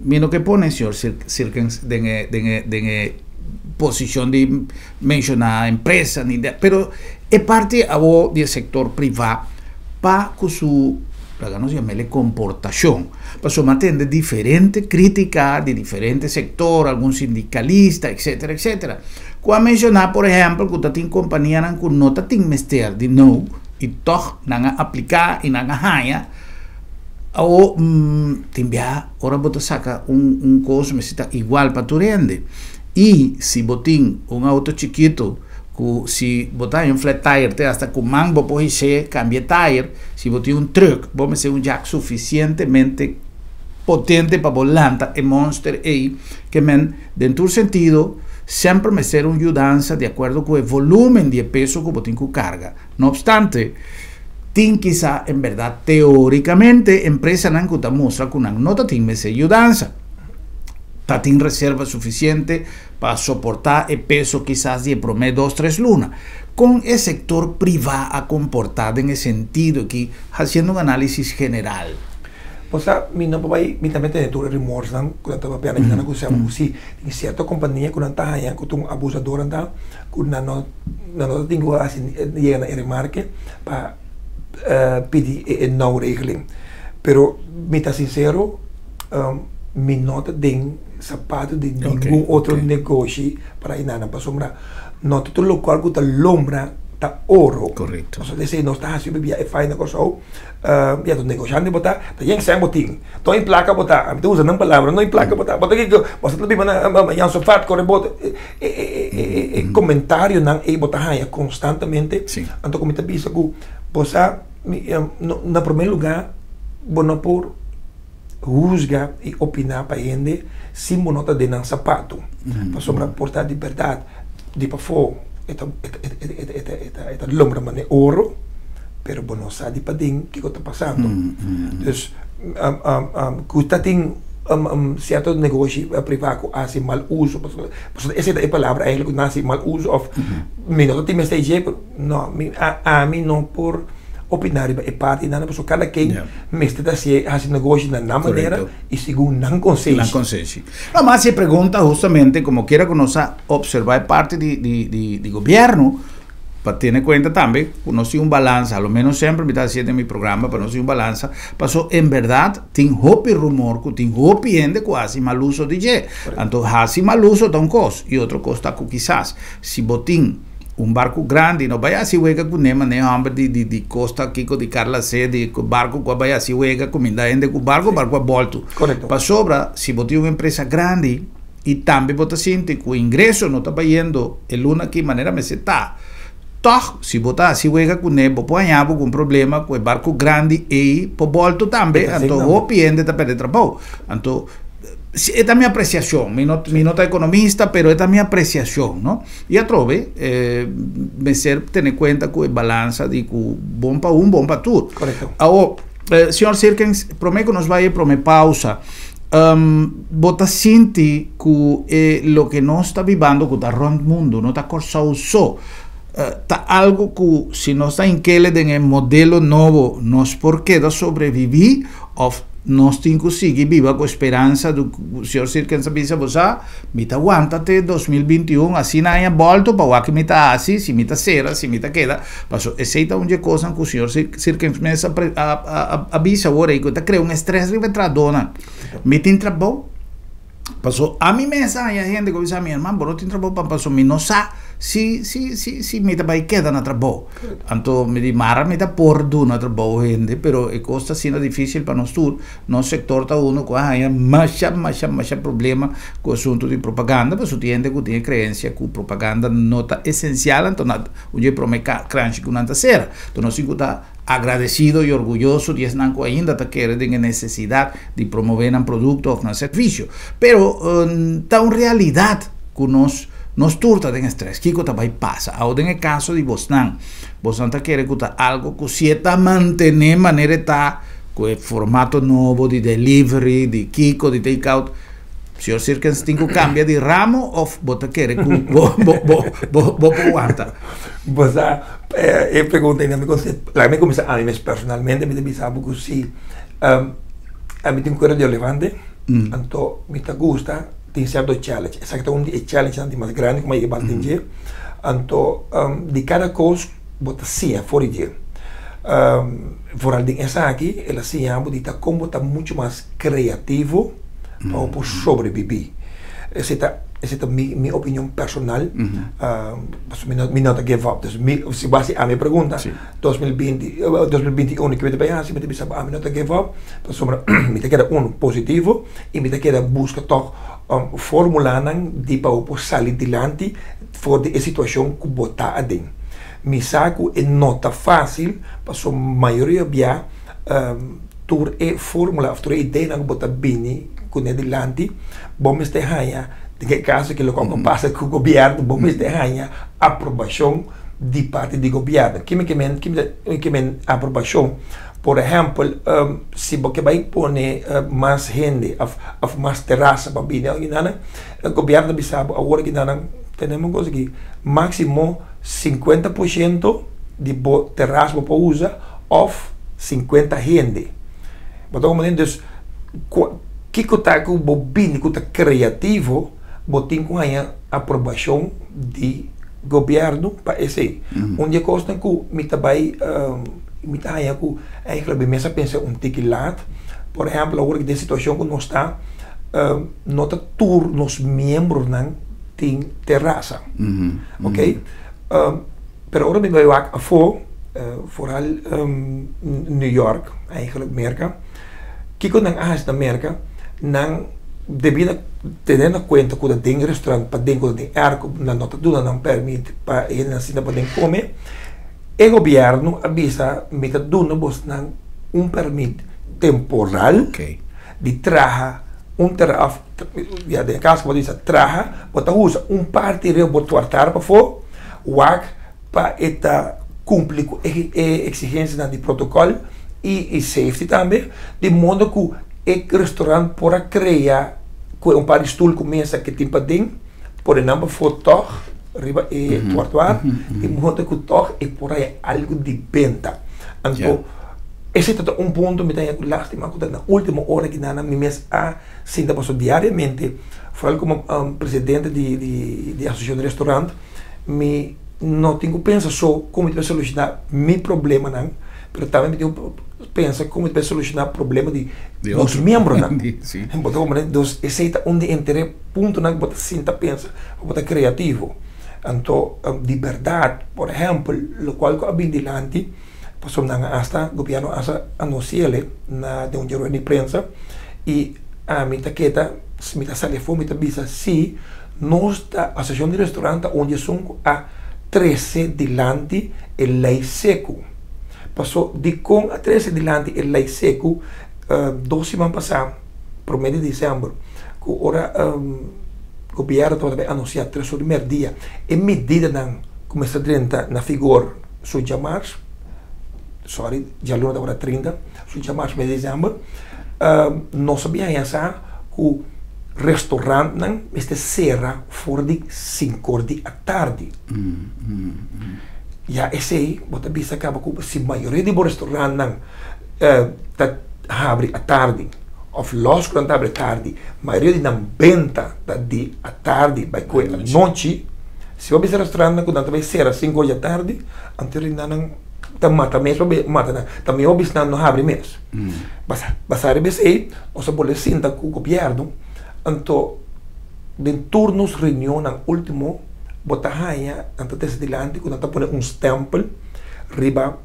mi no ke pone señor Sirkens den e posishon di menshoná empresa, ni de, pero e parti awo di sektor privá pa ku su, laga nos yam'é, komportashon. Pasobra m'a tende diferente krítika di diferente sektor, algun sindikalista, etc., etc. Ku a menshoná, por ehèmpel, ku tin kompanianan ku no tin mester di NOW i toch nan a apliká i nan a haña o tin bia ora bo ta saka un kos mester ta igual pa tur hende. I si bo tin un outo chikitu ku si bo ta un flat tire te hasta ku man bo por kambia tire, si bo tin un truck bo mester un jack sufisientemente potente pa bo lanta e monster ei. Ke men den tur sentido semper mester un yudansa di akuerdo ku e volúmen di peso ku bo tin ku karga. No opstante, tin kisas en bèrdat teórikamente empresanan ku ta mustra ku nan no tin mester yudansa. Ta tin reserva sufisiente pa soportá e peso kisas di promé 2, 3 luna. Kon e sektor privá a komportá den e sentido aki, hasiendo un análisis general? Osea, mi no bai, mi tambe tin tur rumornan ku nan tabata papia na ku ku si tin sierto kompania ku nan ta haña ku ta un abusador ta ku nan no tin ku hasi yega na e remarke pa pidi e NOW regeling. Pero mi ta sinsero, mi no ta den sapato di ningun otro negoshi pa einan, pasobra no ta tur lokual ku ta lombra ta oro. Korekto. Osea, esei nos ta hasi bia e faina Kòrsou, ya tu negoshante bo ta, ta yen sèn bo tin, no in plaka bo ta, mi ta usa nan palabra, no in plaka bo ta, bo ta kiko, bo sa ta biba na Jan Sofat kore boto, e komentarionan ei bo ta haña konstantemente. Anto ku mi ta bisa ku bo sa, na promé lugá bo no por husga i opiná pa hende sin bo no ta den nan sapato, pasobra por ta di bèrdat di pafó e ta lombra manera oro, pero bo no sa di paden kiko ta pasando. Dus ku ta tin sierto negoshi privá ku hasi mal uso, pasobra esei ta e palabra eigenlijk, ku nan hasi mal uso òf mi no ta tin mester dje, no, ami no por opiná riba e partinan, pasobra kada ken mester ta hasi negoshi na nan manera i segun nan konsenshi. Nan konsenshi. No, mas e pregunta hustamente, komo kiera ku nos a opservá e parti di gobièrnu, pa tene kuenta tambe ku nos tin un balansa, a lo menos semper mi ta hasiendo den mi programa pa nos tin un balansa, paso en bèrdat tin hopi rumor ku tin hopi hende ku hasi mal uso di dje. Anto hasi mal uso ta un kos, i otro kos ta ku kisas si bo tin un barku grandi no bai hasi wega kuné manera e hòmber di kosta kiko di Carla C di barku ku a bai hasi wega kuminda hende ku barku, barku a bòltu. Pasobra si bo tin un empresa grandi i tambe bo ta sinti ku ingreso no ta bayendo e luna aki manera mester ta, tòg si bo ta hasi wega kuné bo por haña bo ku un problema ku e barku grandi ei por bòltu tambe, anto hopi hende ta pèrdè trabou. Anto e ta mi apresiashon, mi no ta ekonomista, pero e ta mi apresiashon, no? I atrobe mester tene kuenta ku e balansa di ku bon pa un, bon pa tur. Awor, señor Sirkens, promé ku nos bai e promé pausa, bo ta sinti ku e loke nos ta bibando ku ta rònt mundu, no ta Kòrsou so. Ta algo ku si nos ta hink'é den e modelo nobo, nos por keda sobreviví òf nos tin ku sigui biba ku speransa di señor Sirkens a bisa bo sa, mi ta wanta te 2021, asina aña bòltu pa wak mi ta hasi, si mi ta sera, si mi ta keda. Paso esei ta un di e kosnan ku señor Sirkens mes a bisa awor ei ku ta krea un estrès riba e trahadónan. Mi tin trabou. Paso ami mes a haña hende ku a bisa mi, herman, bo no tin trabou pa paso mi no sa si si si si mi ta bai keda na trabou. Anto mi di mara mi ta por duna trabou hende, pero e kos ta asina difísil pa nos tur. Nos sektor ta uno ku a haña masha masha masha problema ku asuntu di propaganda, paso tin hende ku tin e kreensia ku propaganda no ta esensial, anto nan un dje promé kranshi ku nan ta sera. Anto nos tin ku ta agradesido i orguyoso di esnan ku ainda ta kere den e nesesidat di promové nan produkto òf nan servisio. Pero ta un realidat ku nos nos tur ta den estrès. Kiko ta bai pasa? Awo den e kaso di bosnan, bosnan ta kere ku ta algu ku si e ta mantené manera e ta ku e formato nobo di delivery, di kiko, di take out, Señor Sirkens tin ku kambia di ramo òf bo ta kere ku bo bo bo bo bo por wanta? Bo sa, e pregunta ei mi konse, laga mi kuminsá ami mes personalmente mi ta bisa bo ku si ami tin kuera di olefante, anto mi ta gusta tin sierto challenge, esaki ta un di e challengenan di mas grandi ku mi a yega bal tin dje, anto di kada kos bo ta siña for di dje, foral den esaki el a siña bo di ta kon bo ta muchu mas kreativo pa bo por sobrebibí. Esei ta esei ta mi mi opinion personal pasobra mi no mi no ta give up. Dus mi si bo hasi ami e pregunta 2020 2021 ke mi ta bai hasi mi ta bisa bo ami no ta give up pasobra mi ta keda unu positivo i mi ta keda buska tòg formulanan di pa bo por sali dilanti for di e situashon ku bo ta aden. Mi sa ku e no ta fásil pasobra mayoria bia Tur e formula of tur e ideanan ku bo ta bini kuné dilanti, bo mester haña, den e kaso ki loke a pasa ku gobièrnu, bo mester haña aprobashon di parti di gobièrnu. Ki mi ke men, ki mi ke men aprobashon? Por ehèmpel, si bo ke bai pone mas hende of of mas terasa pa bini aginan, gobièrnu ta bisa bo awor aginan tenemos un kos aki, máksimo 50% di bo teras bo por usa òf 50 hende. Bo ta komprende? Dus, kiko ta ku bo bini ku ta kreativo, bo tin ku haña aprobashon di gobièrnu pa esei. Un di e kosnan ku mi ta bai, mi ta haña ku eigenlijk mi mes a pensa un tiki laat. Por ehèmpel, awor den situashon ku nos ta, no ta tur nos miembronan tin terasa. Oké? Pero ora mi bai wak afó, foral New York, eigenlijk Merka, kiko nan a hasi na Merka? Nan debí na tene na kuenta ku ta den restaurant paden ku ta den airco, nan no ta duna nan pèrmit pa e hendenan sinta paden kome. E gobièrnu a bisa mi ta duna bosnan un pèrmit temporal di traha un tera òf ya den e kaso bo ta bisa traha, bo ta usa un parti riba bo tuartar pafó. Wak pa e ta kumpli ku e eksigensianan di protokòl i safety tambe, di modo ku e restorant por a krea ku un par di stul ku mesa ke tin paden, pone nan pafó tòg riba e tròtuar, di modo ku tòg e por haya algu di benta. Anto esei ta un punto mi ta haña ku lástima ku ta na último ora ki nan mi mes a sinta pasobra diariamente, foral komo presidente di asosiashon di restorant, mi no tin ku pensa so kon mi ta solushoná mi problemanan, pero tambe mi tin ku pensa kon mi ta solushoná problema di nos miembronan. Bo ta komprende? Dus esei ta un di e tres puntonan ku bo ta sinta pensa, ku bo ta kreativo. Anto di bèrdat, por ehèmpel, lokual ku a bin dilanti, pasobra nan a asta, gobièrnu a asta anunsi'el na den un rueda di prensa i ami ta keda, mi ta sali afó mi ta bisa si. Nos ta Asosiashon di Restaurant ta un di esun ku a trese dilanti e lei seku. Paso dikon a trese dilanti e lei seku dos siman pasá, promé di desèmber, ku ora gobièrnu tabata bai anunsiá tres or di mèrdia e medidanan ku mester drenta na figor su djamars, sòri djaluna tabata 30, su djamars mes di desèmber, nos a bin haña sa ku Restaurantnan mester sera for di sinkor di atardi. Ya esei bo ta bisa kaba ku si mayoria di bo restaurantnan ta habri atardi òf lòs ku nan ta habri atardi, mayoria di nan benta ta di atardi bai koe anochi. Si bo bisa restaurantnan ku nan ta bai sera sinku or di atardi, anto ri nan ta mata mes pa mata nan. Ta mihó bisa nan no habri mes. Basá riba esei nos a bolbe sinta ku gobièrnu, anto den tur nos reunionnan último, bo ta haña nan ta trese dilanti ku nan ta pone un stèmpel riba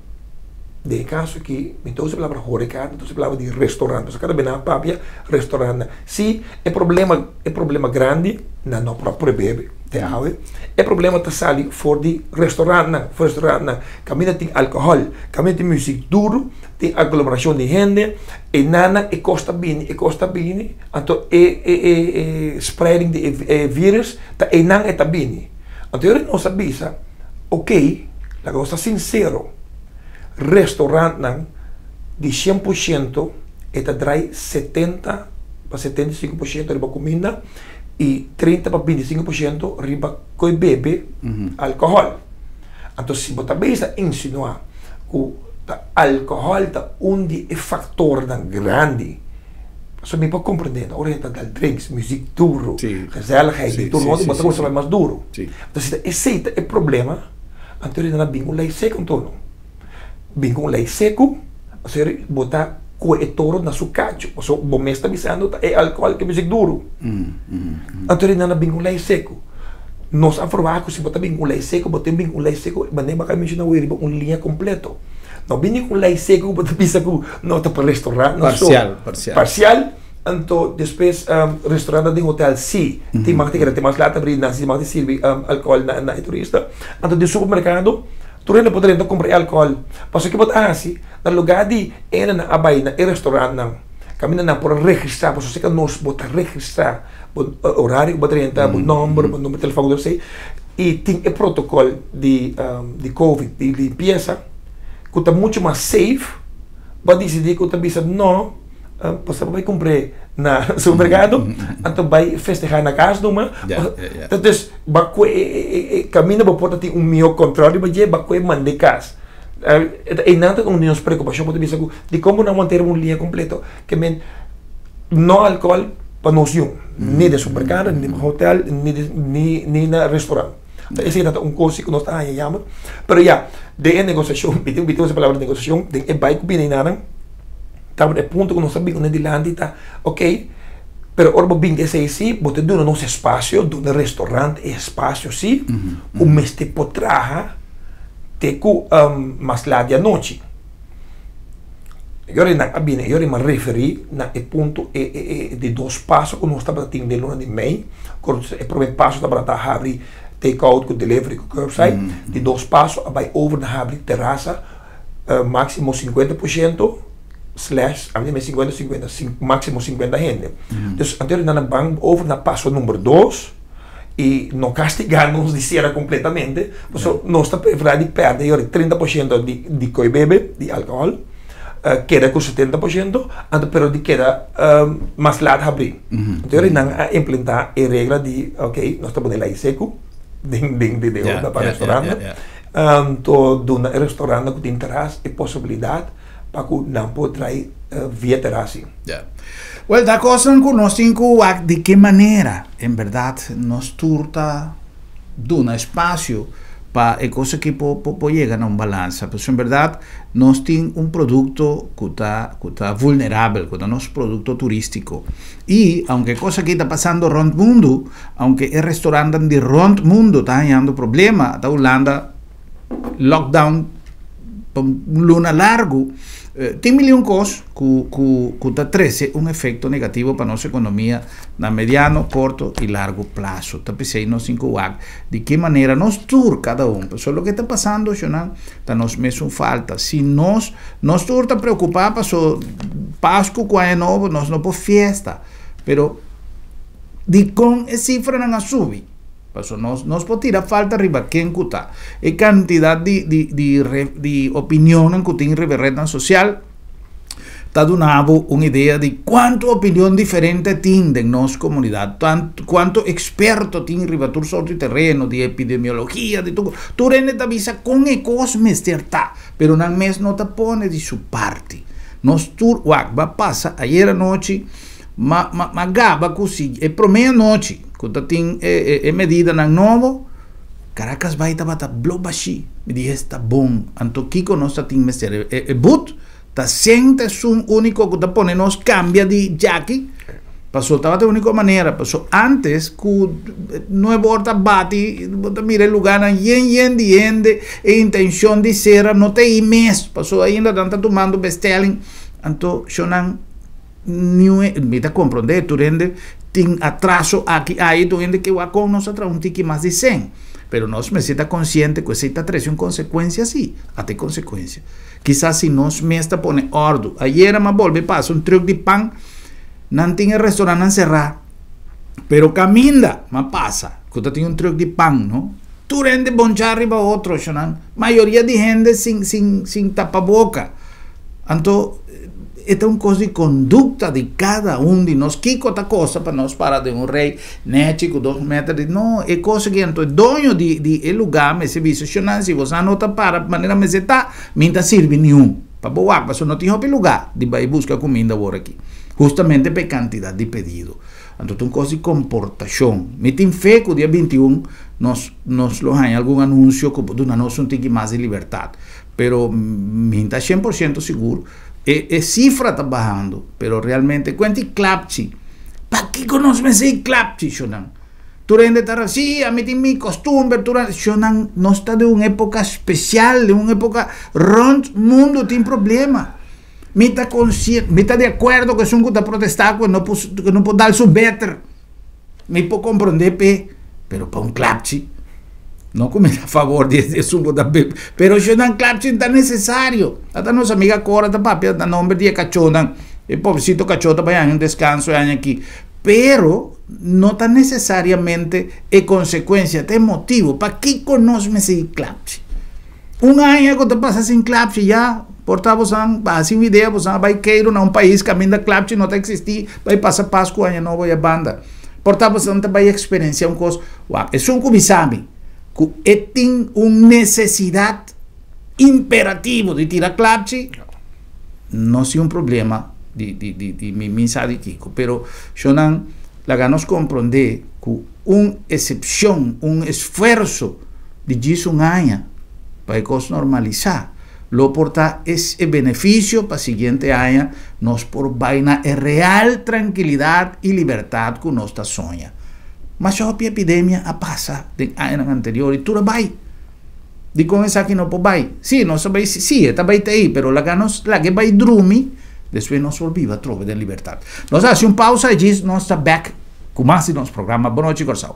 den e kaso aki mi ta usa e palabra horeka mi ta usa e palabra di restorant pasobra kada bes nan a papia restorantnan si e problema e problema grandi nan no por a prohibé te awe e problema ta sali for di restorantnan for restorantnan kaminda tin alkohòl kaminda tin muzik duru tin aglomerashon di hende e nan e kos ta bini e kos ta bini anto e e e spreiding di e virus Ta einan e ta bini. Anto yori nos a bisa, ok, laga nos ta sinsero, restaurantnan di 100% e ta drai 70 pa 75% riba kuminda i 30 pa 25% riba koe bebe alkohòl. Anto si bo ta bisa insinuá ku ta alkohòl ta un di e faktornan grandi. Pasobra mi por comprende, na ora hende ta dal drinks, muziek duro, gezelligheid, di tur modo, bo ta cuminsa bai mas duro. Entonces si ta esey ta e problema, anto nan a bin cu un ley seco anto no. Bin cu un ley seco, pasobra bo ta coe e toro na su cacho, pasobra bo mes ta bisando ta e alcohol cu e muziek duro. Anto nan a bin cu un ley seco. Nos a proba cu si bo ta bin cu un ley seco, bo tin bin cu un ley seco, manera bo a menciona awe riba un liña completo. No bini ku lei seku ku bo ta bisa ku no ta pa restaurant no so. Parsial, parsial. Parsial, anto despues restaurantnan den hotel si tin mag di keda te mas lat abri nan si mag di sirbi alkohol na na e turista. Anto den supermerkado tur hende por drenta kumpra e alkohol. Pasobra ke bo ta hasi na lugar di hende nan a bai na e restaurantnan kaminda nan por a registrá pasobra si ka nos bo ta registrá bo orario ku bo drenta, bo nòmber, bo number di telefòn ku tur esei i tin e protokòl di di covid di limpiesa. Ku ta muchu mas safe, bo a disidí ku ta bisa no, pasobra bo bai kumpr'é na supermerkado, anto bai festehá na kas numa. Entonces, bo a kue e kaminda bo por ta tin un mihó kòntròl riba dje, bo a kue mand'é kas. Einan ta un di nos preokupashon, bo ta bisa ku dikon bo no a wanta riba un liña kompleto? Ke men no alkohòl pa nos yu, ni den supermerkado, ni den hotèl, ni na restorant. Ta esei ta un kos ku nos ta haña yamber. Pero ya, den e negosiashon, mi tin mi tin usa e palabra negosiashon, den e bai ku bini einan, tabata e punto ku nos a bin kuné dilanti ta, okey, pero ora bo bin ku esei si, bo ta duna nos espasio, duna restaurant e espasio si, ku mester por traha te ku mas lat di anochi. Yori nan a bini, yori mi a referí na e punto e e e di dos paso ku nos tabata tin den luna di mei, ku e promé paso tabata ta habri take out ku delivery ku curbside, di dos paso a bai over na habri terasa máksimo 50% slash a mi 50 50 máksimo 50 hende. Dus anto yori nan a ban over na paso number dos i no kastigá nos di sera kompletamente, pasobra nos ta preferá di pèrdè yori 30% di di koi bebe, di alkohòl, keda ku 70%, anto pero di keda mas lat habrí. Anto yori nan a implementá e regla di ok, nos ta pone lei seku den den den den pa restorantnan, anto duna e restorantnan ku tin teras e posibilidat pa ku nan por trai via teras. Ya. Wel, ta kosnan ku nos tin ku wak di ke manera en bèrdat nos tur ta duna espasio pa e kos aki por por yega na un balansa. Pasobra en bèrdat nos tin un produkto ku ta ku ta vulnerabel, ku ta nos produkto turístiko. I aunke e kos aki ta pasando rònt mundu, aunke e restorantnan di rònt mundu ta hañando problema, ta Hulanda lockdown pa un luna largu, tin milion kos ku ku ku ta trese un efekto negativo pa nos ekonomia na mediano, korto i largu plaso. Ta p'esei nos tin ku wak di ki manera nos tur kada un, pasobra loke ta pasando shonnan ta nos mesun falta. Si nos nos tur ta preokupá paso Pasku ku Aña Nobo nos no por fiesta, pero dikon e sifranan a subi? Pasobra nos nos por tira falta riba ken ku ta. E kantidat di di di di opinionnan ku tin riba e retnan sosial. Ta duna bo un idea di kuantu opinion diferente tin den nos komunidat, kuantu eksperto tin riba tur sorto di tereno, di epidemiologia, di tur kos. Tur hende ta bisa kon e kos mester ta, pero nan mes no ta pone di su parti. Nos tur, wak, ba pasa ayer anochi, ma ma ma gaba ku si e promé anochi ku ta tin e e medidanan nobo, Caracas bai tabata blo bashí. Mi di esta bon, anto kiko nos ta tin mester? E e but Ta senta esun úniko ku ta pone nos kambia di djaki? Paso tabata e úniko manera. Paso antes ku nuebe or ta bati, bo ta mira e lugánan yen yen di hende, e intenshon di sera no ta ei mes. Paso ainda nan ta tumando bestelling. Anto shonnan niun mi ta komprondé tur hende tin atraso aki ayi, tur hende ke wak kon nos a traha un tiki mas di sen. Pero nos mester ta konsiente ku esei ta trese un konsekuensia si, ata e konsekuensia. Kisas si nos mes ta pone òrdu. Ayera m'a bolbe pasa un trùk di pan, nan tin e restorantnan será. Pero kaminda m'a pasa ku ta tin un trùk di pan, no? Tur hende bonchá riba otro, shonan. Mayoria di hende sin sin sin tapaboka. Anto e ta un kos di kondukta di kada un di nos. Kiko ta kosta pa nos para den un rei nechi ku dos meter di. No, e kos aki anto e doño di di e lugá mester bisa, Shonan, si boso no ta para manera mester ta, mi ta sirbi niun. Pa bo wak, pasobra no tin hopi lugá di bai buska kuminda awor aki, hustamente pa e kantidat di pedido. Anto ta un kos di komportashon. Mi tin fe ku dia 21 nos nos lo haña algun anunsio ku por duna nos un tiki mas di libertat. Pero mi ta 100% sigur, e e sifra ta bahando, pero realmente kuenti klapchi. Pakiko nos mester e klapchi, shonan? Tur hende ta sí, ami tin mi kostumber, tur hende, shonan, nos ta den un époka spesial, den un époka rònt mundu tin problema. Mi ta konsiente, mi ta di akuerdo ku esun ku ta protestá ku e no por, ku e no por dal su beter. Mi por komprondé p'e, pero pa un klapchi. No ku mi ta a favor di esun ku ta bebe, pero shonan klapchi ta nesesario. Ata nos amiga Cora ta papia na nomber di e kachónan. E pobrecito kachó ta bai haña un deskanso e aña aki. Pero no ta nesesariamente e konsekuensia, ta e motibu. Pakiko nos mester e klapchi? Un aña ku ta pasa sin klapchi ya por ta bosan hasi un idea bosan a bai keiru na un pais kaminda klapchi no ta eksistí bai pasa pasku aña nobo ya banda. Por ta bosan ta bai eksperensia un kos wak esun ku bisa mi ku e tin un nesesidat imperativo di tira klapchi no si un problema di di di di mi mi sa di kiko pero shownan laga nos komprondé ku un esepshon un esfuerso di djis un aña pa e kos normalisá lo por ta es e benefisio pa siguiente aña nos por bai na e real trankilidat i libertat ku nos ta soña. Masha hopi epidemia a pasa den añanan anterior i tur a bai. Dikon esaki no por bai? Sí, nos a bai, sí, e ta bai ta ei, pero laga nos laga e bai drumi, despues nos por biba atrobe den libertat. Nos a hasi un pausa i djis nos ta bèk ku mas di nos programa Bon Nochi Kòrsou.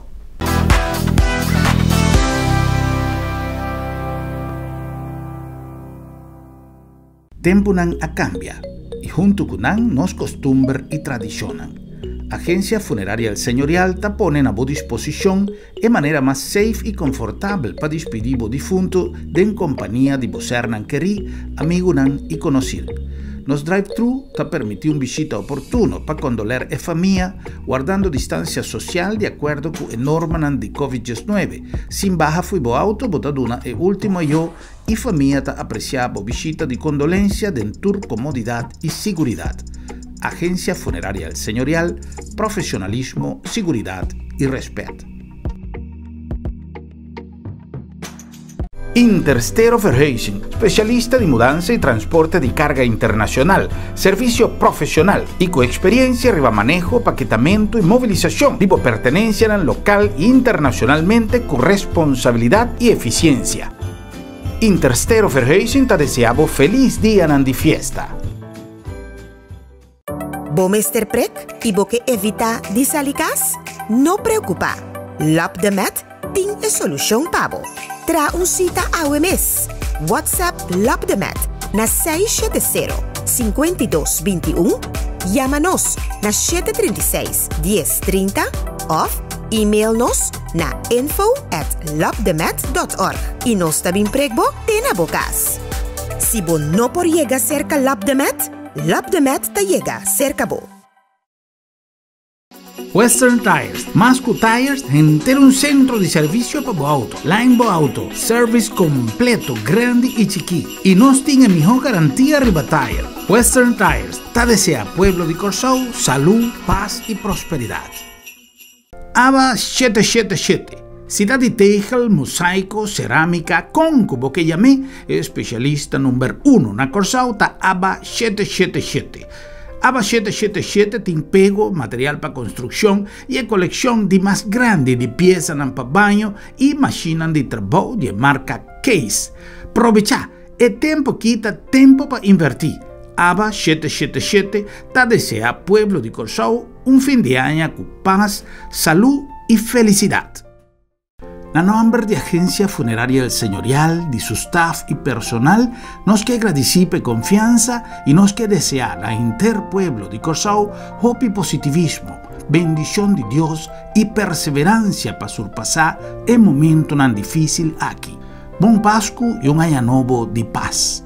Tempunan a kambia i huntu ku nan nos kostumber i tradishonnan. Agensia Funeraria El Señorial ta pone na bo disposishon e manera mas safe i konfortabel pa dispidí bo difuntu den kompania di bo sernan kerí, amigunan i konosir. Nos drive-thru ta permití un bishita oportuno pa kondoler e famia, wardando distansia sosial di akuerdo ku e normanan di Covid 19. Sin baha fui bo auto bo ta duna e ultimo ayo i famia ta apresiá bo bishita di kondolensia den tur komodidat i siguridat. Agensia Funeraria El Señorial, profesionalismo, siguridat i rèspèt. Interstero Verhuizing, spesialista di mudansa i transporte di karga internashonal, servisio profesional i ku eksperiensia riba maneho, paketamentu i mobilisashon di bo pertenensianan lokal i internashonalmente ku responsabilidat i efisiensia. Interstero Verhuizing ta desea bo felis dianan di fiesta. Bo mester prek i bo ke evitá di sali kas? No preokupá! Lòp de Mèt tin e solushon pa bo. Traha un sita awe mes! WhatsApp Lòp de Mèt na 670 52 21, yama nos na 736 10 30 òf email nos na info at lopdemet dot org i nos ta bin prek bo te na bo kas. Si bo no por yega serka Lòp de Mèt, Lopdemet ta yega serka bo. Western Tires, mas ku tires, henter un sentro di servisio pa bo outo. Line bo outo, service kompleto, grandi i chikí. I nos tin e mihó garantia riba tire. Western Tires ta deseá pueblo di Kòrsou salú, pas i prosperidat. Aba 777, Sidat di tegel, mosaiko, serámika, kon ku bo ke yam'é, e spesialista number uno na Kòrsou ta Aba 777. Aba 777 tin pego, material pa konstrukshon i e kolekshon di mas grandi di piesanan pa baño i mashinnan di trabou di e marka Case. Probechá! E tempu aki ta tempu pa invertí. Aba 777 ta deseá pueblo di Kòrsou Un fin di aña ku pas, salú i felisidat. Na nòmber di Agencia Funeraria El Señorial, di su staf i personal, nos ke gradisí pa e konfiansa i nos ke deseá na henter pueblo di Kòrsou hopi positivismo, bendishon di Dios i perseveransia pa surpasá e momentunan difísil aki. Bon Pasku i un aña nobo di pas.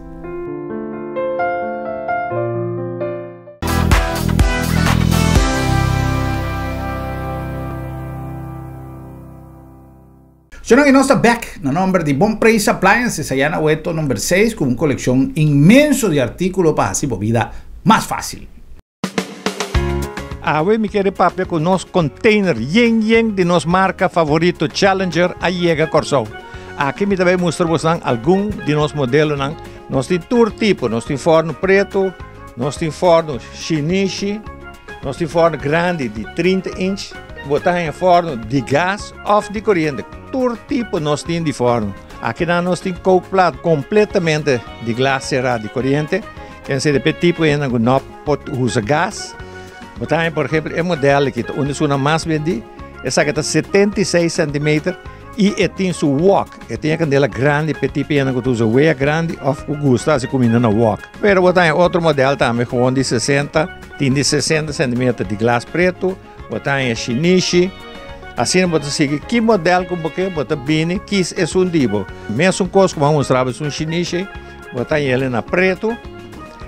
Señor, y nos ta back na nomber di Bon Preis Appliances allá na Weto number 6 cu un coleccion inmenso di artículo pa haci bo vida mas fácil. Awe mi kere papia ku nos container yen yen di nos marka favorito Challenger a yega Kòrsou. Aki mi ta bai mustra bosnan algun di nos modelonan. Nos tin tur tipo, nos tin fòrnu pretu, Nos tin fòrnu shinishi, nos tin fòrnu grandi di 30 inch, bo ta haña fòrnu di gas òf di koriente, tur tipo nos tin di fòrnu. Akinan nos tin kookplaat kompletamente di glas será di koriente, ken sede p'e tipo hende ku no por usa gas. Bo ta haña por ehempel e modèl aki ta un di esunnan mas bendí, esaki ta 76 centimeter. I e tin su wok. E tin e kandela grandi p'e tipo hende ku ta usa wea grandi òf ku gusta hasi kuminda na wok. Pero bo ta haña otro modèl tambe gewoon di 60, tin di 60 sentimeter di glas pretu, bo ta haña shinishi. Asina bo ta sigui ki modèl ku bo ke, bo ta bini kis esun di bo. Mesun kos ku bo a mustra bo esun shinishi, bo ta haña el na pretu.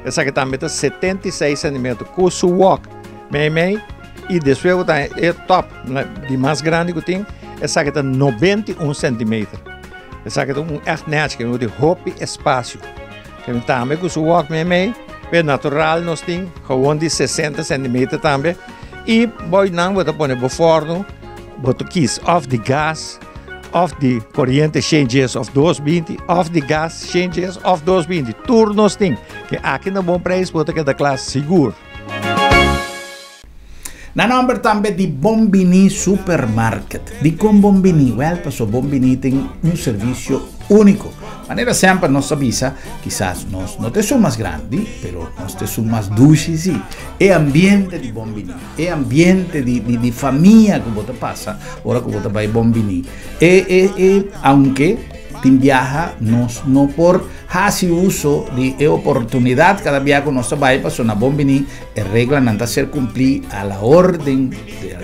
Esaki tambe ta 76 sentimeter ku su wok meimei. I despues bo ta haña e top di mas grandi ku tin, esaki ta 91 centimeter. Esaki ta un echt nèchi, ke tin hopi espasio. Ke tambe ku su wòk meimei, pero natural nos tin gewoon di 60 centimeter tambe. I boi nan bo ta pone bo fòrnu, bo ta kis òf di gas, òf di koriente shen djes òf dos binti, òf di gas shen djes òf dos binti. Tur nos tin. Ke aki na bon preis bo ta keda kla sigur. Na nomber tambe di Bon Bini Supermarket. Dikon Bon Bini? Wèl, paso Bon Bini tin un servisio úniko. Manera semper nos ta bisa, kisas nos no ta esun mas grandi, pero nos ta esun mas dushi sí. E ambiente di Bon Bini, e ambiente di di di famia ku bo ta pasa ora ku bo ta bai Bon Bini. E e e aunke tin biaha nos no por Hasi uso di e oportunidat kada bia ku nos ta bai pasobra na bon bini e reglanan ta ser kumplí a la orden,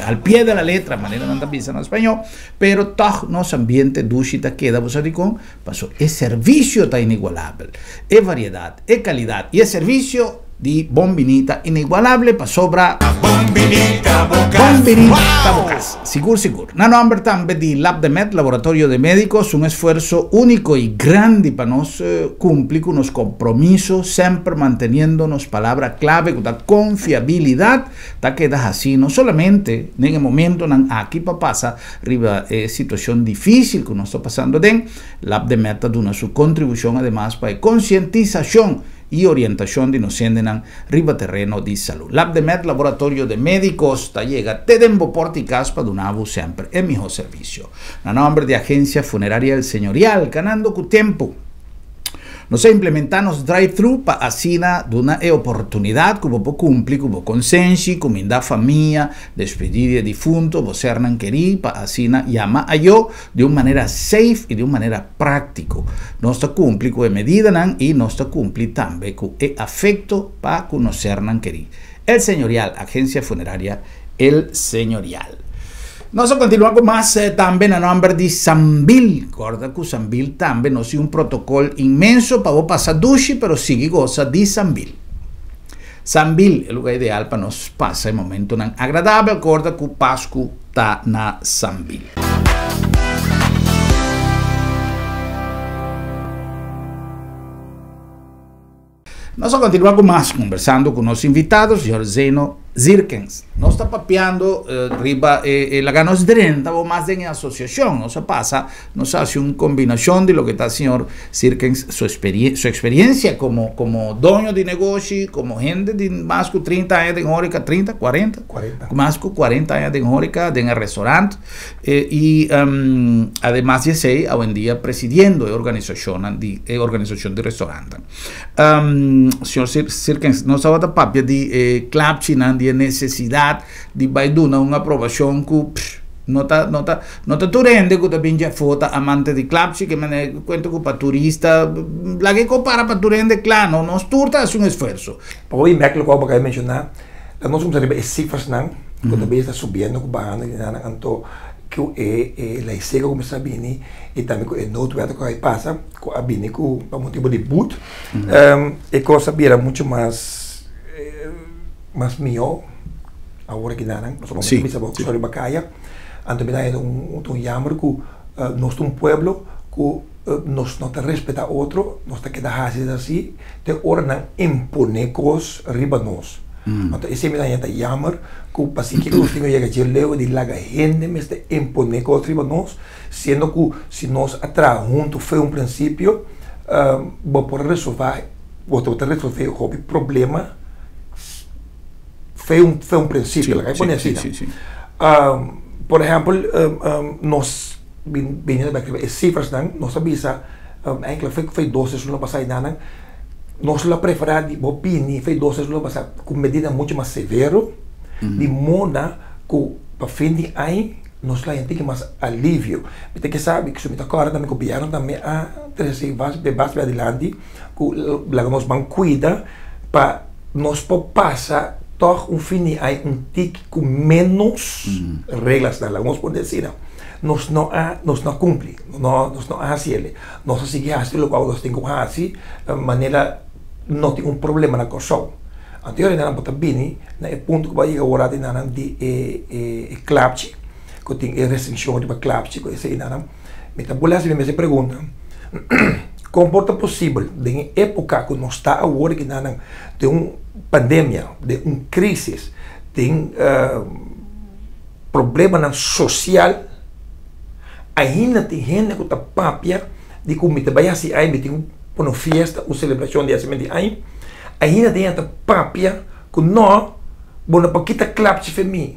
al pie de la letra, manera nan ta bisa na spañó, pero tòg nos ambiente dushi ta keda. Bo sa dikon? Pasobra e servisio ta inigualabel. E variedat, e kalidat i e servisio di Bon Bini ta inigualable pasobra Bon Bini ta bo kas. Sigur sigur. Na nomber tambe di Labdemed, Laboratorio de Medicos, un esfuerso unico y grandi pa nos cumpli cu nos compromiso, semper manteniendo nos palabra clave cu ta confiabilidad, ta keda haci no solamente den e momentonan aki pa pasa riba e situacion dificil cu nos ta pasando aden, Labdemed ta duna su contribucion ademas pa e concientisacion y orientacion di nos hendenan riba tereno di salud. Labdemed Laboratorio de Medicos ta yega te den bo porta y cas pa duna bo semper e miho servicio. Na nomber di Agencia Funeraria El Señorial, ganando cu tempo. Nos a implementa nos drive-thru pa asina duna e oportunidad cu bo por cumpli cu bo consenshi, cuminda famia, despedi di e difunto, bo sernan keri, pa asina yama ayo di un manera safe y di un manera práctico. Nos ta cumpli cu e medidanan y nos ta cumpli tambe cu e afecto pa cu nos sernan kerí. El Señorial, Agencia Funeraria El Señorial. Nos a continua cu mas tambe na nomber di Sambil. Corda cu Sambil tambe nos tin un protocol inmenso pa bo pasa dushi pero sigui goza di Sambil. Sambil, e lugá ideal pa nos pasa e momentonan agradabel. Korda ku Pasku ta na Sambil. Nos a kontinuá ku mas kombersando ku nos invitado, señor Zeno Zirkens. Nos ta papiando riba e laga nos drenta bo mas den e asosiashon. Nos a pasa, nos a hasi un kombinashon di loke ta señor Zirkens su su eksperiencia komo komo doño di negoshi, komo hende di mas ku 30 aña den horeka, 30, 40? 40. Mas ku 40 aña den horeka, den e restaurant. I ademas di esei awendia presidiendo e organisashonnan di e organisashon di restaurantnan. Señor Sirkens, nos tabata papia di e klapchinan, di e nesesidat di bai duna un aprobashon ku no ta no ta no ta tur hende ku ta bin djafó ta amante di klapchi, ke manera ku kuenta ku pa turista laga e kompara pa tur hende kla no, nos tur ta hasi un esfuerso. Pa hopi mèk loke bo a menshoná, la nos kumsa riba e sifrasnan ku ta bes ta subiendo ku bahando di nan anto ku e e lei seko kuminsá bini i tambe ku e noodwet ku a pasa ku a bini ku pa motibu di but e kos a bira muchu mas mas mihó awor aki nan pasobra bo ta bisa bo ku riba kaya anto mi ta haña un yamber ku nos ta un pueblo ku nos no ta respetá otro, nos ta keda hasi así te ora nan imponé kos riba nos. Anto esei mi ta haña ta yammer ku pasikiko nos tin ku yega dje leu di laga hende mester imponé kos riba nos, siendo ku si nos a traha huntu fe un prinsipio bo por resolvá, bo ta resolvé hopi problema fe un fe un prinsipio, laga mi pone asina. Por ehèmpel nos. Bini bek riba e sifrasnan, nos a bisa enkele fe fe dos tres luna pasá enanan, nos lo a preferá di bo bini fe dos tres luna pasá ku medida muchu mas severo, di moda ku pa fin di aña nos lo haña tiki mas alivio. Mi ta ke sabi ku mi ta kòrda tambe gobièrnu tambe a trese bas bas adilanti ku laga nos ban kuida pa nos por pasa tòg un fin di aña un tiki ku ménos reglasnan, laga nos por desi nan. Nos no a nos no a cumpli, no nos no a haci el. Nos a sigui haci locual nos tin cu haci manera no tin un problema na Corsou. Anto e nan bo ta bini na e punto cu bo a yega ora di nan di e e klapchi cu tin e restriccion riba klapchi cu esey nan. Mi ta bula haci mi mes e pregunta con por ta posibel den e epoca cu nos ta awor aki nan den un pandemia, den un crisis, den problemanan sosial, ainda tin hende ku ta papia di ku mi ta bai hasi ai, mi tin ku pone un fiesta, un selebrashon di hasimentu di ai, ainda tin hende ta papia ku no, bo no por kita klapchi fe mi,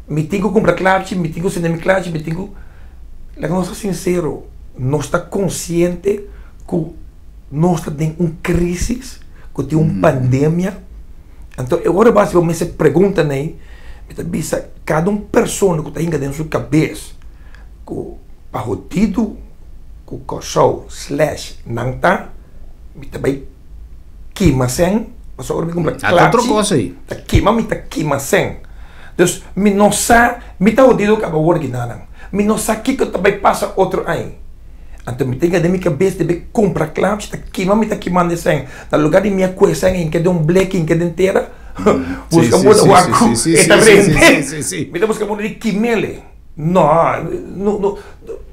mi tin ku kumpra klapchi, mi tin ku sende mi klapchi, mi tin ku, laga nos ta sinsero, nos ta konsiente ku nos ta den un krisis, ku tin un pandemia. Anto e ora basi bo mester pregunta nei, mi ta bisa kada un persona ku ta hinka den su kabes ku pa hodidu ku Kòrsou slash nan ta, mi ta bai kima sèn, pasobra ora mi kumpra klapchi ta kima mi ta kima sèn. Dus mi no sa, mi ta hodidu kaba wor ginanan, mi no sa kiko ta bai pasa otro aña. Anto mi tenga den mi kabes debe kumpra klapchi ta kima mi ta kimando e sèn. Na lugar di mi a kue sèn hinka den un bleki hinka den tera, buska moda wak ku e ta rende. Mi ta buska moda di kimele. No, no, no,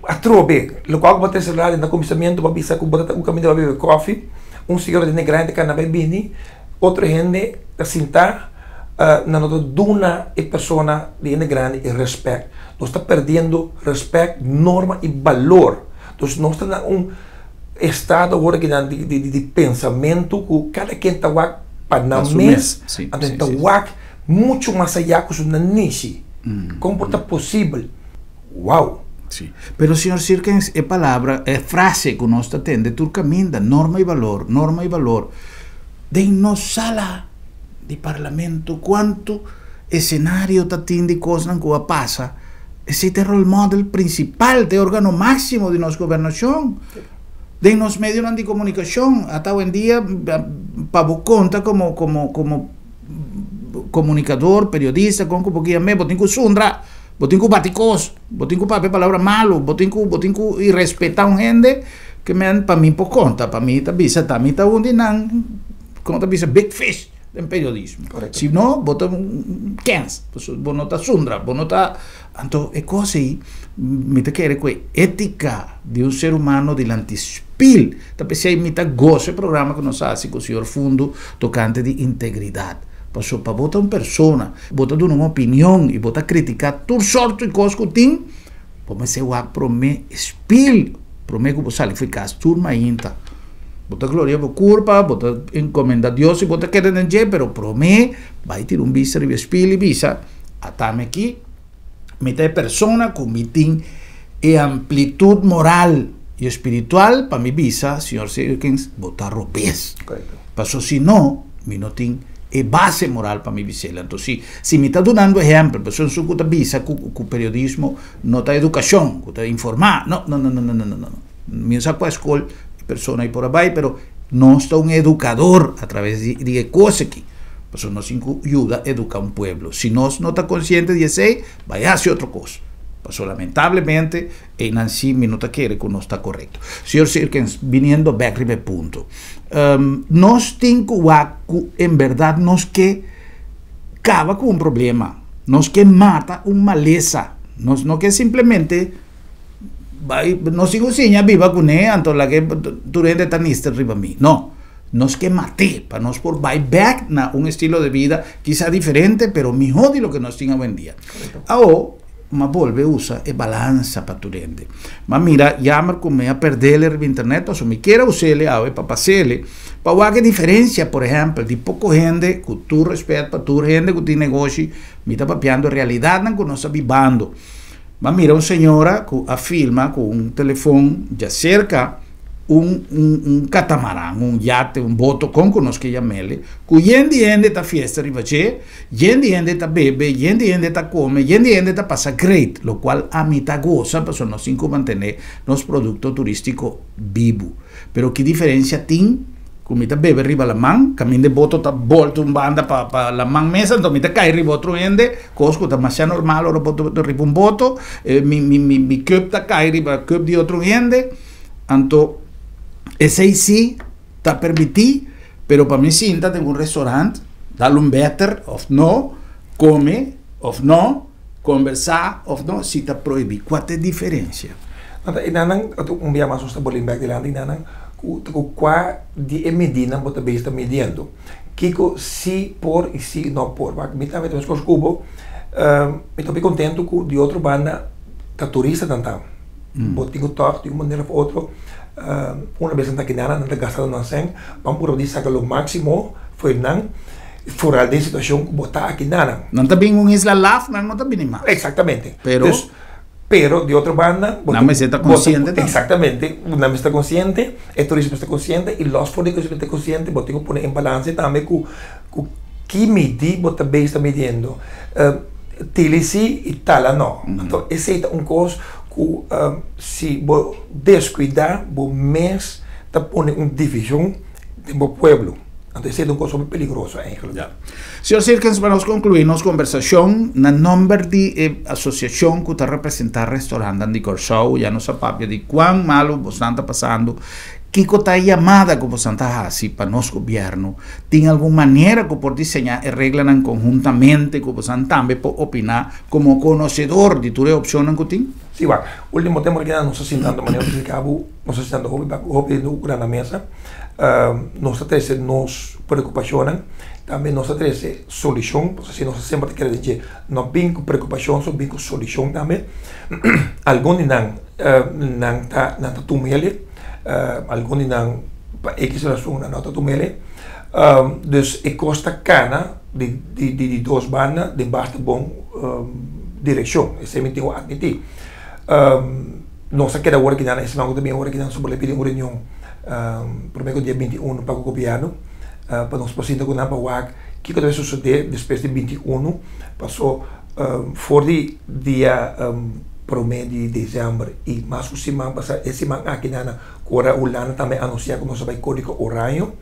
atrobe, lokual ku bo ta trese radio na kuminsamentu bo a bisa ku bo ta un kaminda bo a bebe kòfi, un señora di negrante kana bai bini, otro hende ta sintá, nan no ta duna e persona di hende grandi e rèspèt. Nos ta perdiendo rèspèt, norma i balor. Dus nos ta na un estado awor aki nan di pensamentu ku kada ken ta wak pa nan mes, anto nan ta wak muchu mas ayá ku su nanishi. Kon por ta posibel? Wow! Sí. Pero señor Sirkens, e palabra, e frase ku nos ta tende tur kaminda, norma i balor, norma i balor, den nos sala di parlamento kuantu esenario ta tin di kosnan ku a pasa, esei ta e role model prinsipal, ta e organo máksimo di nos gobernashon. Den nos medionan di komunikashon, ata awendia pa bo konta komo komo komo komunikador, periodista, kon ku bo kia me, bo tin ku sundra, bo tin ku bati kos, bo tin ku papia palabra malu, bo tin ku bo tin ku irespetá un hende, ke men pa mi por konta, pa mi ta bisa ta mi ta un di nan. Como ta bisa big fish. Den periodismo. Korekto. Si no, bo ta un kens, bo no ta zundra, bo no ta. Anto e kos ei, mi ta kere ku e étika di un ser humano dilanti spil, ta p'esei mi ta gosa e programa ku nos a hasi ku señor Fundu tokante di integridat. Pasobra pa bo ta un persona, bo ta duna un opinion i bo ta kritiká tur sorto di kos ku tin, bo mester wak promé e spil promé ku bo sali for di kas tur mainta. Bo ta gloria bo kurpa, bo ta encomenda Dios i bo ta keda den dje, pero promé bai tira un bista riba e spil i bisa, Atami aki, mi ta e persona ku mi tin e amplitud moral i espiritual pa mi bisa, Señor Segerkens, bo ta robes. Paso si no, mi no tin e base moral pa mi bis'el. Anto si si mi ta dunando ehempel, pasobra esun ku ta bisa ku ku periodismo no ta edukashon, ku ta informá, no, no, no, no, no, no, no, no. Mi no sa kua skol e persona ei por a bai, pero nos ta un edukador a traves di di e kos aki. Pasobra nos tin ku yuda eduká un pueblo. Si nos no ta konsiente di esei, bai hasi otro kos. Pasobra lamentablemente einan si mi no ta kere ku nos ta korekto. Señor Sirkens, biniendo bèk riba e punto, nos tin ku wak ku en bèrdat nos ke kaba ku un problema, nos ke mata un malesa, nos no ke simplemente Bai, no sigo siña biba kuné, anto laga e tur hende ta nister riba mi. No, nos ke mat'é pa nos por bai bèk na un estilo de bida kisa diferente, pero mihó di loke nos tin awendia. Awo, m'a bolbe usa e balansa pa tur hende. M'a mira jammer ku mi a perdele riba internet, pasobra mi kier a us'ele awe pa pas'ele, pa wak e diferensia, por ehèmpel, di poko hende, ku tur rèspèt pa tur hende ku tin negoshi, mi ta papiando realidatnan ku nos ta bibando. M'a mira un señora cu a filma cu un telefon djacerca un un un catamaran, un yate, un boto, con cu nos ke yam'ele, cu yen di hende ta fiesta riba dje, yen di hende ta bebe, yen di hende ta come, yen di hende ta pasa great, locual ami ta goza pasobra nos tin cu mantene nos producto turistico bibu. Pero ki diferencia tin? Ku mi ta bebe riba laman, kaminda e boto ta bolta un banda pa pa laman mes, anto mi ta kai riba otro hende, kos ku ta masha normal ora bo ta riba un boto, mi mi mi mi cup ta kai riba cup di otro hende, anto esei si ta permití, pero pa mi sinta den un restaurant, dal un beter òf no, kome òf no, kombersá òf no, si ta prohibí. Kua ta e diferensia? Anto e nannan, anto un bia mas nos ta bolbe bek dilanti e nannan ku ta ku kua di e medinan bo ta bezig ta midiendo. Kiko si por i si no por. Wak mi tambe ta meskos ku bo, mi ta hopi kontentu ku di otro banda ta turistanan ta. Bo tin ku tòg di un manera òf otro una bes nan ta keda nan ta gasta nan sèn, ban purba di saka lo máksimo for nan. Foral den situashon ku bo ta aki nanan. Nan ta bin un isla laf, nan no ta bini mas. Eksaktamente. Pero. Dus, pero di otro banda. Nan mester ta konsiente tambe. Eksaktamente. Nan mester ta konsiente, e turismo mester ta konsiente i lòs for di ku e ta konsiente bo tin ku pone en balanse tambe ku ku ki midi bo ta bezig ta midiendo. Tili si i tala no. Anto esei ta un kos ku si bo deskuidá bo mes ta pone un divishon den bo pueblo. Anto esei ta un kos hopi peligroso eigenlijk. Ya. Señor Sirkens, pa nos conclui nos conversacion, na nomber di e asociacion cu ta representa restaurantnan di Corsou, ya nos a papia di cuan malo bosnan ta pasando, kico ta e yamada cu bosnan ta haci pa nos gobierno? Tin algun manera cu por diseña e reglanan conhuntamente cu bosnan tambe por opina como conocedor di tur e opcionnan cu tin? Si, wak. Ultimo tempo aki nos ta sintando manera cu ta cabo, nos ta sintando hopi bak, hopi hende cu na mesa. Nos ta trese nos preokupashonnan, tambe nos ta trese solushon, pasobra si nos ta semper ta kere den dje, no bin ku preokupashon so bin ku solushon tambe. Algun di nan, nan ta nan ta tuma el'e, algun di nan pa ekis rason nan no ta tuma el'e. Dus e kos ta kana di di di dos banda den basta bon direkshon, esei mi tin ku atmití. Nos a keda ora kinan, e siman ku ta bin ora kinan nos a pidi un reunion prome ku dia 21 pa ku gobièrnu pa nos por sinta ku nan pa wak kiko ta bai sosodé despues di 21 paso for di dia prome di desèmber i mas ku siman pasa e siman aki nan ku ora Hulanda tambe a anunsiá ku nos a bai kódigo oraño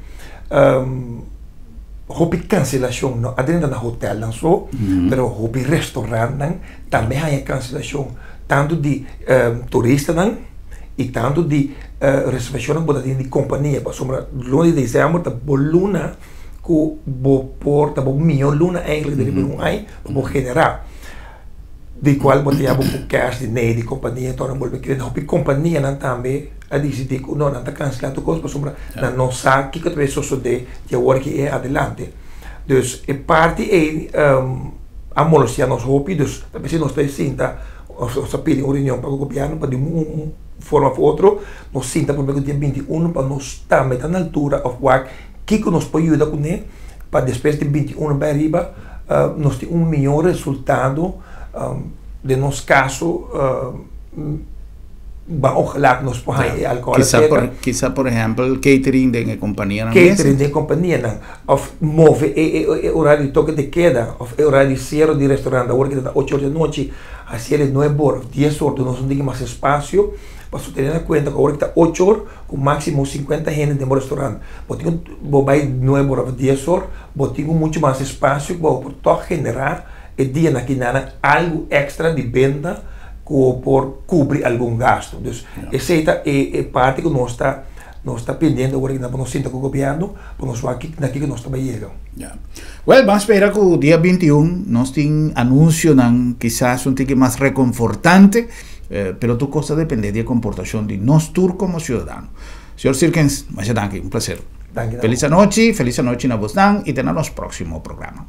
hopi kanselashon no a drenta na hotelnan so pero hopi restorantnan tambe haña kanselashon tantu di turistanan i tantu di reservashonnan ku bo ta tin di kompania pasobra luna di desèmber ta bo luna. Ku bo por ta bo mihó luna eigenlijk den riba un aña pa bo generá. Di kual bo ta yama ku cash di nee di kompania tòg nan bolbe kere. Hopi kompanianan tambe a disidí ku no nan ta kanselá tur kos pasobra nan no sa kiko ta bay sosodé di awor aki en adelante. Dus e parti ei a molestiá nos hopi dus ta p'esei nos ta sinta nos ta pidi un reunion pa ku gobièrnu pa di un forma òf otro nos sinta promé ku dia 21 pa nos tambe ta na altura òf wak Kiko nos por yuda kuné pa despues di 21 bai ariba nos tin un mihó resultado den nos kaso ban ojalá ku nos por haña e alkohòl aserka. Kisa por ehèmpel catering den e kompanianan mes. Catering den e kompanianan òf move e orario di toke de keda òf e orario di sierre di restaurant awor ki ta ocho or di anochi hasié di nuebe or òf dies or nos no tin mas espasio pasobra tene na kuenta ku awor ki ta ocho or Ku máksimo 50 hende den bo restaurant. Bo tin ku bo bai nuebe ora òf dies or, bo tin ku muchu mas espasio ku bo por tòg generá e dianan kinanan algu èkstra di benta ku bo por kubri algun gastu. Dus esei ta e parti ku nos ta nos ta pendiente awor aki pa nos sinta ku gobièrnu pa nos wak na kiko nos ta bai yega. Ya. Wèl, ban spera ku dia 21 nos tin anunsionan kisas un tiki mas rekonfortante. Pero tur kos ta depende di e komportashon di nos tur komo siudadano. Señor Sirkens, masha danki, un plaser. Danki na Felis bo. Anochi, felis anochi na bosnan i te na nos próksimo programa.